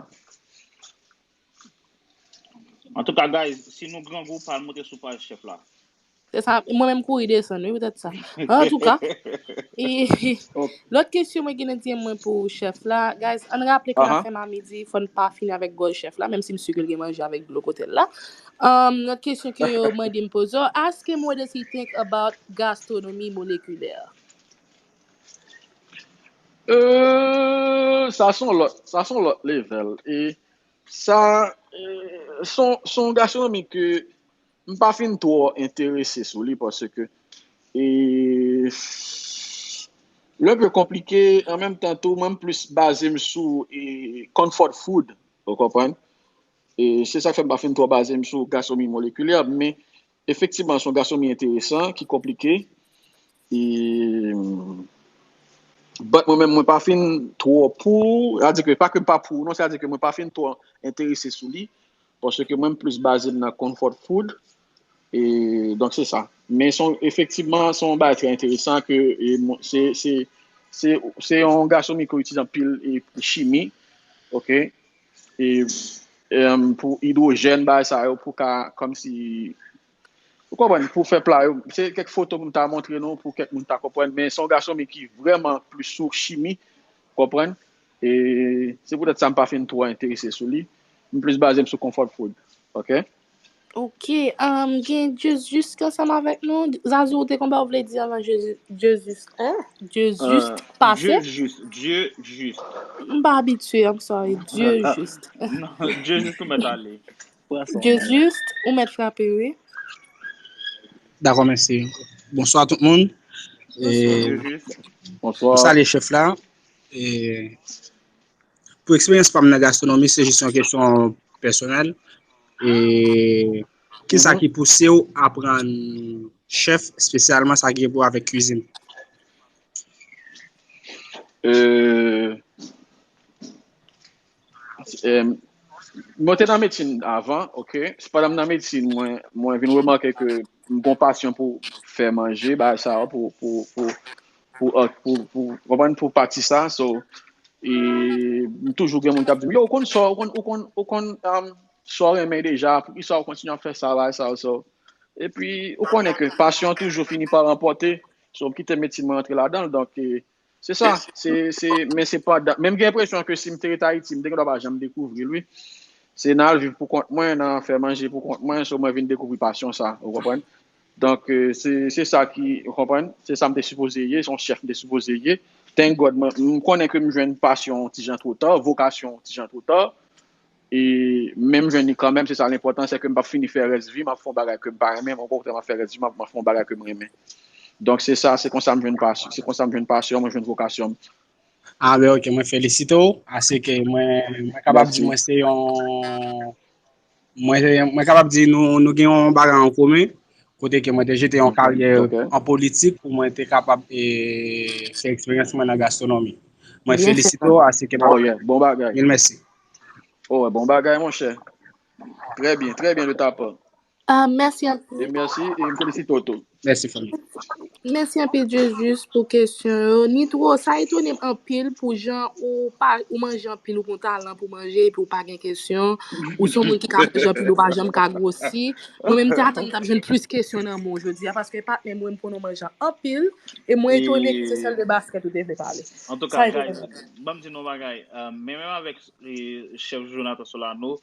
Antouka, guys, si nou grangou, pa al monte sou paj chèf la. Se sa, mwen menm kouri desann, wi, poutèt sa. Antouka, e, Ok. Lòt kesyon mwen gen nan D M mwen pou chèf la. Guys, ann raple ke Aha. Lafen a midi, fò n pa fini avèk gòl chèf la, menm si m si ke l gen manje avèk dlo kote l la. Um, lòt kesyon ke yo mande m poze, ask him what does he think about gastronomy moléculaire? Euh, sa se yon lòt, sa se yon lòt level. E sa, euh, se yon, se yon gastronomi ke m pa fin twò enterese sou li paske e, l enpe konplike, an menm tan tou, mwen m plis baze m sou e, comfort food, ou konprann? E se sa k fè m pa fin twò baze m sou gastronomi molekilè, men efektivman, se yon gastronomi enteresan, ki konplike. E, but mwen menm, mwen pa fin twò pou, sa di ke pa ke m pa pou, non, sa di ke mwen pa fin twò enterese sou li, paske mwen m plis baze m nan comfort food. E, donk, se sa. Men se yon, efektivman, se yon bagay trè enteresan ke e, mwen- se, se, se, se yon gastronomi ki itilize anpil e, chimi, ok? E, em, pou idwojèn, bagay sa yo, pou ka, kòmsi, ou konprann, pou fè pla yo. Se kèk foto pou m ta montre nou, pou kèk moun ta konprann, men se yon gastronomi ki vrèman plis sou chimi, konprann? E se poutèt sa m pa fin twò enterese sou li. M plis baze m sou comfort food, ok? Ok, um, gen Jesus ki ansanm avèk nou. Zazou, ou te konn ba ou vle di anvan Jesus, Jesus, hein? Jesus Euh, pase? Dieu juste, Dieu juste. M pa abitye, I'm sorry. Dieu juste. Non, Dieu juste ou mèt ale. Dieu juste, ou mèt frape, wi. Dakò, mèsi. Bonswa tout moun. Dieu juste. Mwen salye chèf la. E, pou eksperyans pa m nan gastronomi, se jis yon kesyon pèsonèl. E, kisa ki pouse w aprann chèf, espesyalman sa ki gen pou avèk kwizin? Euh, euh, Mwen te nan medsin avan, ok. Sepandan, m nan medsin, mwen, mwen vin remake ke m gon pasyon pou fè manje, bagay sa yo, pou, pou, pou, pou, pou, pou, konprann, pou pati sa. So, e, m toujou gen moun k ap di m, yo, ou konn sa, ou konn, ou konn, ou konn, um, sa w renmen deja, poukisa w kontinye ap fè sa, bagay sa yo, so. Epi, ou konnen ke pasyon toujou fini pa ranpòte, so, m kite medsin mwen antre ladan l, donk, e, Se sa, se, se, men se pa, men m gen enpresyon ke si m te ret Ayiti, m te gen dwa pa janm dekouvri l, wi. Se nan al viv pou kont mwen, nan fè manje pou kont mwen, so mwen vin dekouvri pasyon sa, ou konprann? Donk, e, se, se sa ki, ou konprann? Se sa m te sipoze ye, se yon chèf m te sipoze ye. Thank God, mwen, m konnen ke m jwenn pasyon yon ti jan twò ta, vokasyon yon ti jan twò ta. E menm jwenn li kanmenm, se sa l enpòtan, se ke m p ap fini fè rès vi m ap fè yon bagay ke m pa renmen, okontrè, m ap fè rès vi m ap, m ap fè yon bagay ke m renmen. Donk, se sa, se konsa m jwenn pasyon, se konsa m jwenn pasyon, mwen jwenn vokasyon m. Ah, ben, ok, mwen felisite w. Aseke mwen, mwen kapab di mwen se yon, mwen, mwen kapab di nou, nou gen yon bagay an komen, kote ke mwen te jete yon karyè an politik pou mwen te kapab e, fè eksperyans mwen nan gastwonomi. Mwen felisite w, aseke mwen. Bon bagay. Mil mèsi. Oh, bon bagay, monchè. Très bien, très bien de ta part. Ah, mèsi anpil. E mèsi, e m felisite w tou. Mèsi, fanmi. Mèsi anpil, Jesus, pou kesyon yo. Nitro, sa etone m anpil pou jan ou pa ou manje anpil, ou gon talan pou manje, epi ou pa gen kesyon. Ou se yon moun ki ka manje anpil, ou pa janm ka gwosi. Mwen menm, m te atann m t ap jwenn plis kesyon nan men w jodi a, paske patnè m wè m konnen w manje anpil, e mwen etone ke se sèl de baskèt ou te vle pale. Antouka, guys, ban m di nou yon bagay. Mwen menm avèk chèf Jonathan Solano,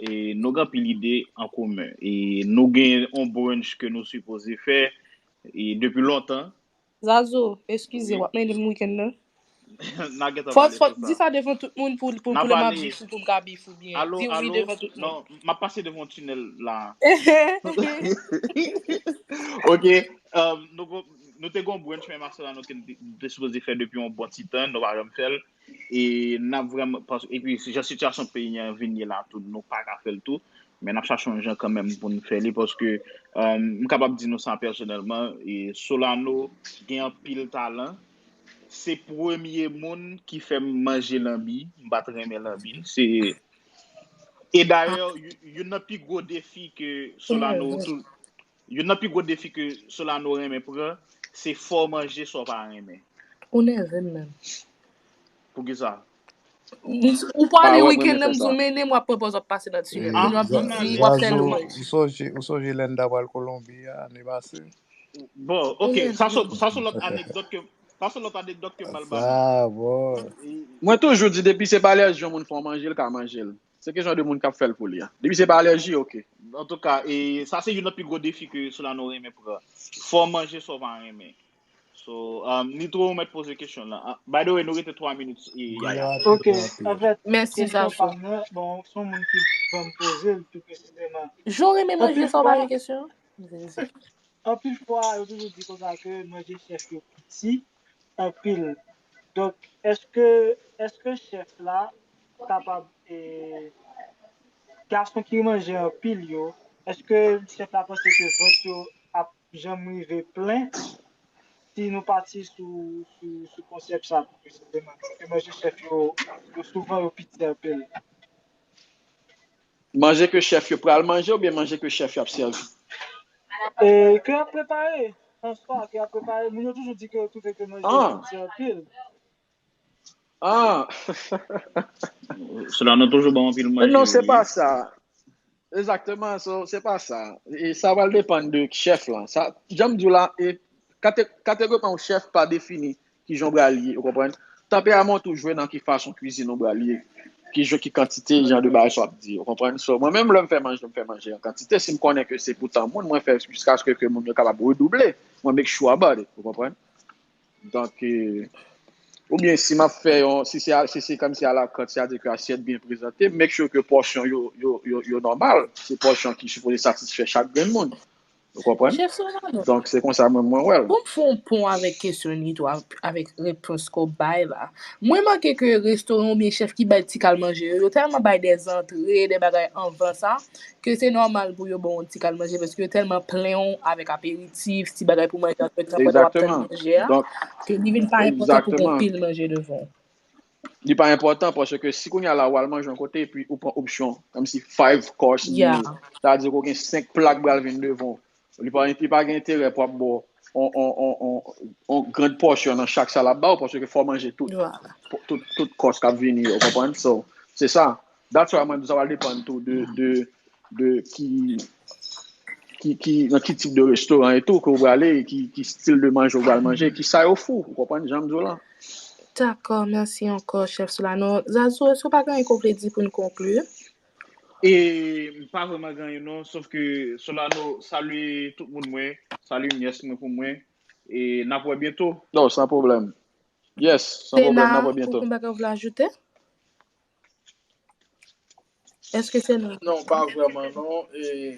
e nou gen anpil ide an komen. E nou gen yon brunch ke nou sipoze fè e depi lontan. Zazo, eskize, w ap mande m wikenn nan? N a gentan pale sou sa. Di sa devan tout moun pou, pou, pou lè m ap bif ou, pou m ka bif ou byen. Di wi devan tout moun. Non, m ap pase devan yon tinèl la. Ok. Nou te gen yon brunch, men Marcela, nou te sipoze fè depi yon bon ti tan, nou pa janm fè l. E n ap vrèman, epi jan sitiyasyon peyi an vin ye la tou, nou pa ka fè l tou. Men n ap chache yon jan kanmenm pou n fè li, paske m kapab di nou sa pèsonèlman, e Solano gen anpil talan. Se premye moun ki fè m manje lanbi, m pa t renmen lanbi. Se e dayè, youn nan pi gwo defi ke Solano Youn nan pi gwo defi ke Solano renmen pran, se fè w manje sa w pa renmen. Ou nève m menm. Poukisa? Ou pwale wikenn nan, m di w mennen m, w ap pran pòz w ap pase nan tinèl. Kounye a w ap vin di w ap fè l manje. Ou sonje lè n ta pral Kolonbi a, ane pase? Bon, ok. Sa se lòt anekdòt ke, sa se lòt anekdòt ke m al ba nou. Mwen toujou di depi se pa lèji yon moun fè w manje, l ka manje l. Se kesyon de moun k ap fè l pou li a. Depi se pa alèji, ok. Antouka, e sa se youn nan pi gwo defi ke Solano renmen pran. Fè w manje sa w pa renmen. So, um, Nitro, ou mèt poze kesyon lan. Ah, by the way, nou rete twa minit. E, Yaya. Ok, anfèt, Mèsi, kesyon Zazo. Pa mwen, bon, se yon moun ki ban m poze l pi presizeman. Jan w renmen manje sa w pa gen kesyon? Anpil fwa, yo toujou di konsa ke manje chèf yo piti anpil. Donk, èske, èske chèf la kapab, e, gason ki manje anpil yo, èske chèf la panse ke vant yo ap janm rive plen si nou pati sou, sou, sou konsèp sa tou presizeman? Ke manje chèf yo, yo souvan yo piti anpil. Manje ke chèf yo pral manje oubyen manje ke chèf yo ap sèvi? E, ke y ap prepare, an swa, ke y ap prepare. Moun yo toujou di ke yo twouve ke manje yo piti anpil. Ah! Solano toujou ba w anpil manje. Non, se pa sa. Egzakteman, so, se pa sa. E sa pral depann de chèf lan. Sa, jan m di w la, e kate, kategorikman, yon chèf pa defini kijan w pral ye, ou konprann? Tanperaman w tou jwe nan ki fason kwizin ou pral ye. Ki jan, ki kantite, jan de bagay sa w ap di, ou konprann? So, mwen menm, lè m fè manje, m fè manje an kantite. Si m konnen ke se pou tan moun, mwen fè jiskaske ke moun yo kapab redouble. Mwen make sure about it, ou konprann? Donk, e, oubyen si m ap fè yon, si se, si se kòmsi alakart, sètadi ke asyèt byen prezante, make sure ke pòsyon yo, yo, yo, yo nòmal. Se pòsyon ki sipoze satisfè chak grenn moun. Ou konprann? Donk, se konsa mwen, mwen wè l. Pou m fè yon pon avèk kesyon Nitro, avèk repons ke w bay la, mwen remake ke restoran oubyen chèf ki bay ti kal manje yo, yo tèlman bay de zantre, de bagay anvan sa, ke se nòmal pou yo ba w yon ti kal manje, paske yo tèlman plen w avèk aperitif, ti bagay pou manje antretan pandan w ap tann manje a, ke li vin pa enpòtan pou gen pil manje devan w. Li pa enpòtan paske si kounye a la ou al manje yon kote epi ou pran opsyon, kòmsi five course meal, sa vle di ke w gen senk pla k pral vin devan w. Li pa, li pa gen enterè pou ap ba w on, on, on, on, on grand pòsyon nan chak sa l ap ba w, paske fò w manje tout, tout, tout course k ap vini yo, ou konprann? So, se sa. That's why mwen di sa pral depann tou de, de, de ki, ki, ki, nan ki tip de restoran e tou ke w prale, ki, ki stil de manje w pral manje, ki sa yo ofri w, ou konprann jan m di w la? Dakò, mèsi ankò, Chèf Solano. Zazou, èske w pa gen anyen ke w vle di pou n konkli? E m pa vrèman gen anyen non, sof ke Solano, salye tout moun mwen, salye nyès mwen pou mwen, e n ap wè byento. Non, san pwoblèm. Yes, san pwoblèm, n ap wè byento. Ou gen bagay ou vle ajoute? Èske se non? Non, pa vrèman non. E,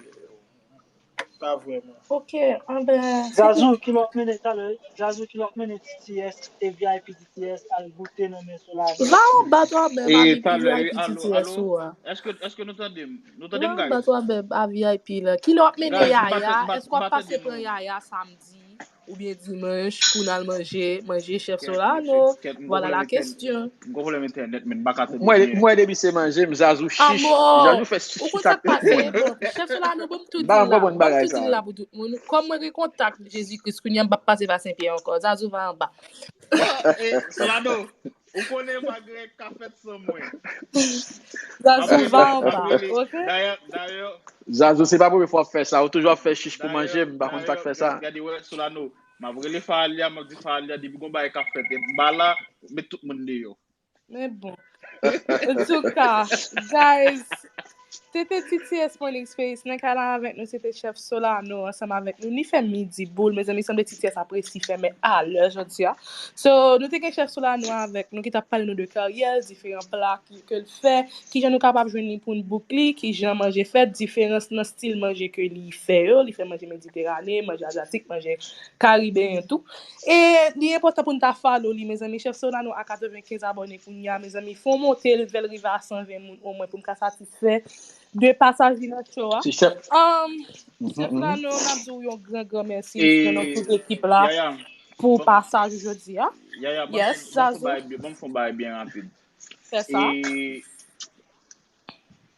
pa vrèman. Ok, anben. Zazou ki lòt mennen talè, Zazou ki lòt mennen T T S e V I P T T S al goute nan men Solano. Va anba twa bèb avèk V I P T T S ou a. Èske, èske nou tande m? Nou tande m, guys? Va anba twa bèb a V I P la. Ki lè w ap mennen Yaya? Èske w ap pase pran Yaya samdi? Oubyen dimanch pou n al manje, manje Chèf Solano? Voilà la question. M gon pwoblèm entènèt, men m pa ka tande byen. Mwen depi se manje, m Zazou chich. Zazou fè chich chich ak tèt mwen. Chèf Solano, ban m tou di l la. Ban m tou di l la pou tout moun. Kòm mwen gen kontak Jezi Kris, kounye a m p ap pase pa Senpyè ankò. Zazou va anba. Solano, ou konnen pa gen ka fèt san mwen. Zazou va anba, ok? Dayè, dayè, Zazou, se pa premye fwa w ap fè sa. Ou toujou ap fè chich pou manje, m pa konn sa k fè sa. Gade wè, Solano, m ap rele Falia, m ap di Falia, depi gon bagay k ap fèt, e m pa la, met tout moun deyò. Men bon. Antouka, guys, se te T T S Morning Space. Nan kay la avèk nou, se te Chèf Solano ansanm avèk nou. Li fè midi boul, mezanmi, sanble T T S ap resi fèmen alè jodi a. So, nou te gen Chèf Solano avèk nou ki t ap pale nou de karyè l, diferan pla ke l fè, kijan nou kapab jwenn li pou n book li, kijan manje fèt, diferans nan stil manje ke li fè yo, li fè manje mediterane, manje azyatik, manje karibeyen tou. E li enpòtan pou n ta follow li, mezanmi. Chèf Solano a katrevenkenz abòne kounye a, mezanmi. Fò w monte l, fè l rive a san ven moun omwen pou m ka satisfè de pasaj li nan show a. Chèf Solano, m ap di w yon gran, gran mèsi nan non tout ekip la pou pasaj ou jodi a. Yaya, ban m fè yon bagay byen rapid. Fè sa.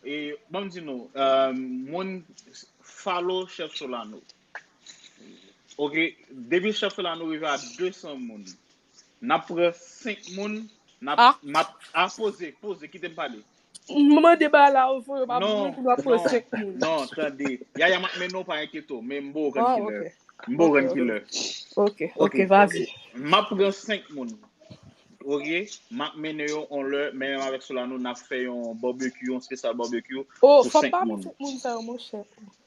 E ban m di nou, moun follow Chèf Solano. Ok, depi Chèf Solano rive a de san moun, n ap pran senk moun, n ap, m ap, a, poze, poze, kite m pale. M mande bagay la, ou voye m ap vini pou nou ap pran senk moun. Non, tande. Yaya, m ap mennen w, pa enkyete w, men m ba w rann ki lè. M ba w rann ki lè. Ok, ok, vas-y. M ap pran senk moun. Ok, m ap mennen yo on lè, men menm avèk Solano, n ap fè yon barbecue, yon spesyal barbecue pou senk moun. Oh, fò pa met tout moun sa yo, monchè.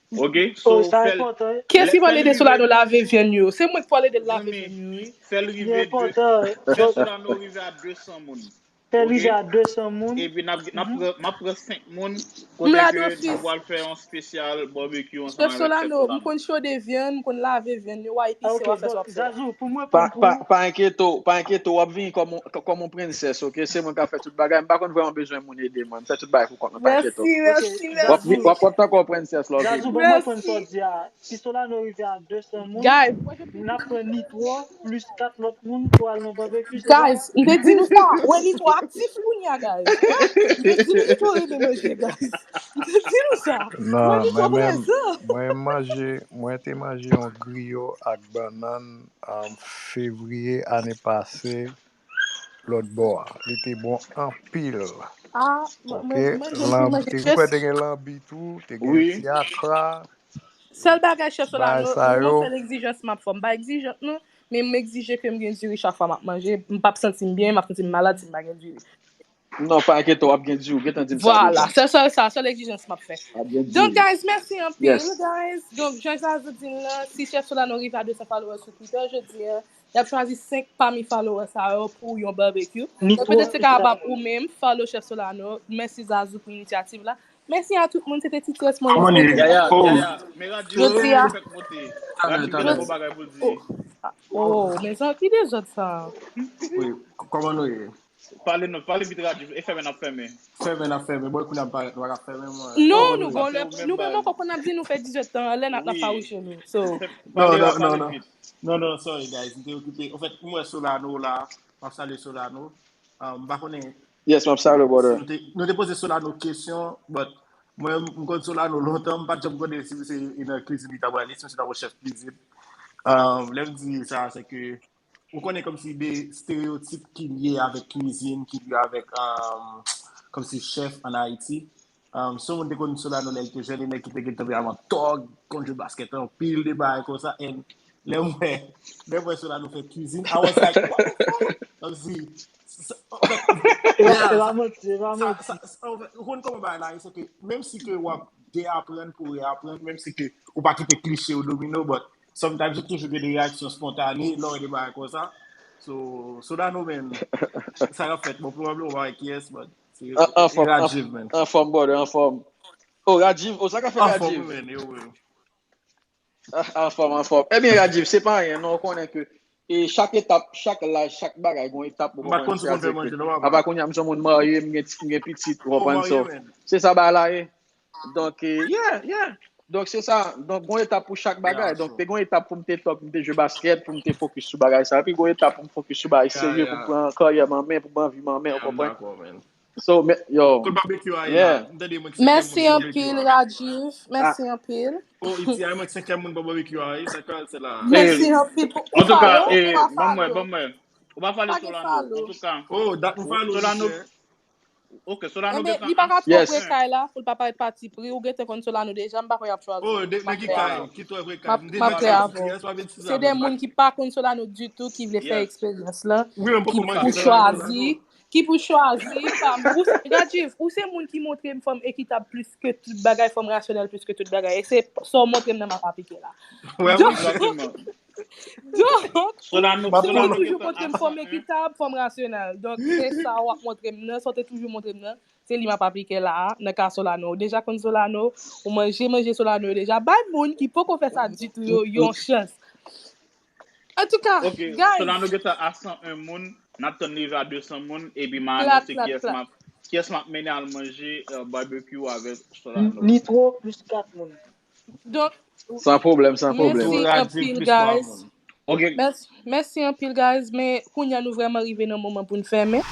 Ok, so fè l. Kiyès ki pral ede Solano lave vyann yo? Se mwen ki pral ede l lave vyann yo, wi. Fè l rive de, fè Solano rive a de san moun. Fè l rive a de san moun. Epi n ap, n ap pran, m ap pran senk moun. Kote ke nou pral fè yon spesyal barbecue ansanm avèk Chèf Solano. M konn chode vyann, m konn lave vyann yo, w a epise, w a fè sa w ap fè. Zazou, pou mwen pran pou ou. Pa enkyete w, pa enkyete w, w ap vini kòm yon, kòm yon prensès, ok? Se mwen k ap fè tout bagay, m pa konn vrèman bezwen moun ede mwen, m fè tout bagay pou kont mwen, pa enkyete w. Mèsi, mèsi, mèsi. W ap tankou yon prensès lè w vini. Zazou, ban mwen konn sa w di a. Si Solano rive a de san moun, n ap pran Nitwo plis kat lòt moun pou al nan barbecue. Guys, m te di nou sa. Wè, Nitwo aktif kounye a, guys. M te di nou Nitwo renmen manje, guys. M te di nou sa. Wè, Nitwo prezan. Mwen manje, mwen te manje yon griyo ak bannann an fevriye ane pase. Lòt bò a. Li te bon anpil. Ah, ok, lanbi, te gen lanbi tou, te gen ti akra. Sèl bagay Chèf Solano, yon sèl egzijans m ap fè. M pa egzijant non, men m egzije ke m gen diri chak fwa m ap manje. M p ap santi m byen, m ap santi m malad si m pa gen diri. Non, pa enkyete w, w ap gen diri, w gentan di m sa deja. Vwala, se sèl sa, sèl egzijans m ap fè. Donk, guys, mèsi anpil, guys. Donk, jan Zazou di l lan, si Chèf Solano rive a de san followers sou Twitter jodi a, y ap chwazi senk pami followers sa yo pou yon barbecue. Donk, petèt se kapab ou menm, follow Chèf Solano. Mèsi Zazou pou inisyativ la. Mèsi a tout moun, se te T T S Morning Space. Jodi a. Oh, men sa, ki dezòd sa? Wi, kòman nou ye? Pale non, pale vit radyo, e fèmen n ap fèmen. Fèmen n ap fèmen, bon, kounye a m parèt, nou pa ka fèmen, mwen. Non, nou gon lè, nou menm ankò konn ap di nou fè dizèt tan anlè, n ap, n ap fawouche nou. So. Non, non, non, non. Non, non, sorry, guys, m te okipe. Anfèt, m wè Solano la, m ap salye Solano. M pa konnen Yes, m ap salye w, brother. Nou te, nou te poze Solano kesyon, but mwen, m konn Solano lontan, m pa t janm konnen si se nan kwizin li ta prale, si se nan yon chèf kwizin. Um, lè m di sa, se ke ou konnen kòmsi de stereyotip ki lye avèk kwizin, ki lye avèk um, kòmsi chèf an Ayiti. Um, si yon moun te konn Solano lè l te jèn, e nèg ki te gen tanperaman tòg, konn jwe baskèt anpil, de bagay konsa, and lè m wè, lè m wè Solano fè kwizin, I was like, what the fuck? Kòmsi, E pa manti, e pa manti. Ou konn kòman bagay la ye, se ke menm si ke w ap deyaprann pou reyaprann, menm si ke ou pa kite kliche yo domine w, but sometimes ou toujou gen de reyaksyon spontane lè w wè de bagay konsa. So, Solano, man, sa k ap fèt, bon, probableman w pa wè kiyès, but se Rajiv, man. Anfòm, brother, anfòm. Oh, Rajiv, oh, sa k ap fèt Rajiv? Anfòm, anfòm. Ebyen, Rajiv, se pa anyen, non, ou konnen ke e chak etap, chak laj, chak bagay, gon etap pou konprann. Apa kounye a m se yon moun marye, m gen, m gen pitit, ou konprann, so se sa bagay la ye. Donk, yeah, yeah. Donk, se sa. Donk, gon etap pou chak bagay. Donk, te gon etap pou m te tòg, pou m te jwe baskèt, pou m te fokis sou bagay sa. Epi, gon etap pou m fokis sou bagay serye, pou m pran karyè m an men, pou m anvi m an men, ou konprann? So, men, yo. Kote barbecue a ye la? M tande mwen ki Mèsi anpil, Rajiv. Mèsi anpil. Oh, iti a mwen ki senkyèm moun ban barbecue a ye. Sa ka se la. Mèsi anpil pou ou Antouka, follow, ou pa ban mwen, follow. Ban mwen. Ou pa follow Solano. Antouka. Oh, dat ou follow Solano. Ok, Solano Enben, gentan. Li pa ka twò pre kay la, pou l pa parèt patipri. Ou gentan konn Solano deja, m pa kwè y ap chwazi. Oh, de nèg ki kay, ki twè pre kay. M ap pre avè w. Se de moun ki pa konn Solano ditou ki vle fè eksperyans lan, ki pou chwazi, ki pou chwazi pa m. Rajiv, ou se moun ki montre m fòm ekitab plis ke tout bagay, fòm rasyonèl plis ke tout bagay. E se sa w montre m nan m ap aplike la. Donk, ou toujou montre m fòm ekitab, fòm rasyonèl. Donk, se sa w ap montre m nan, sa w te toujou montre m nan, se li m ap aplike la a, nan ka Solano. Ou deja konn Solano, ou manje manje Solano yo deja. Bay moun ki poko fè sa ditou yo yon chans. Antouka, Ok, guys, Solano gentan a san en moun, n ap tann li rive a de san moun, epi m a anonse kiyès m ap, kiyès m ap mennen al manje euh, barbecue avèk Solano. Nitro plis kat moun. Donk, San pwoblèm, san pwoblèm. Mèsi anpil, guys. Ok, Mèsi, mèsi anpil, guys. Men kounye a nou vrèman rive nan moman pou n fèmen.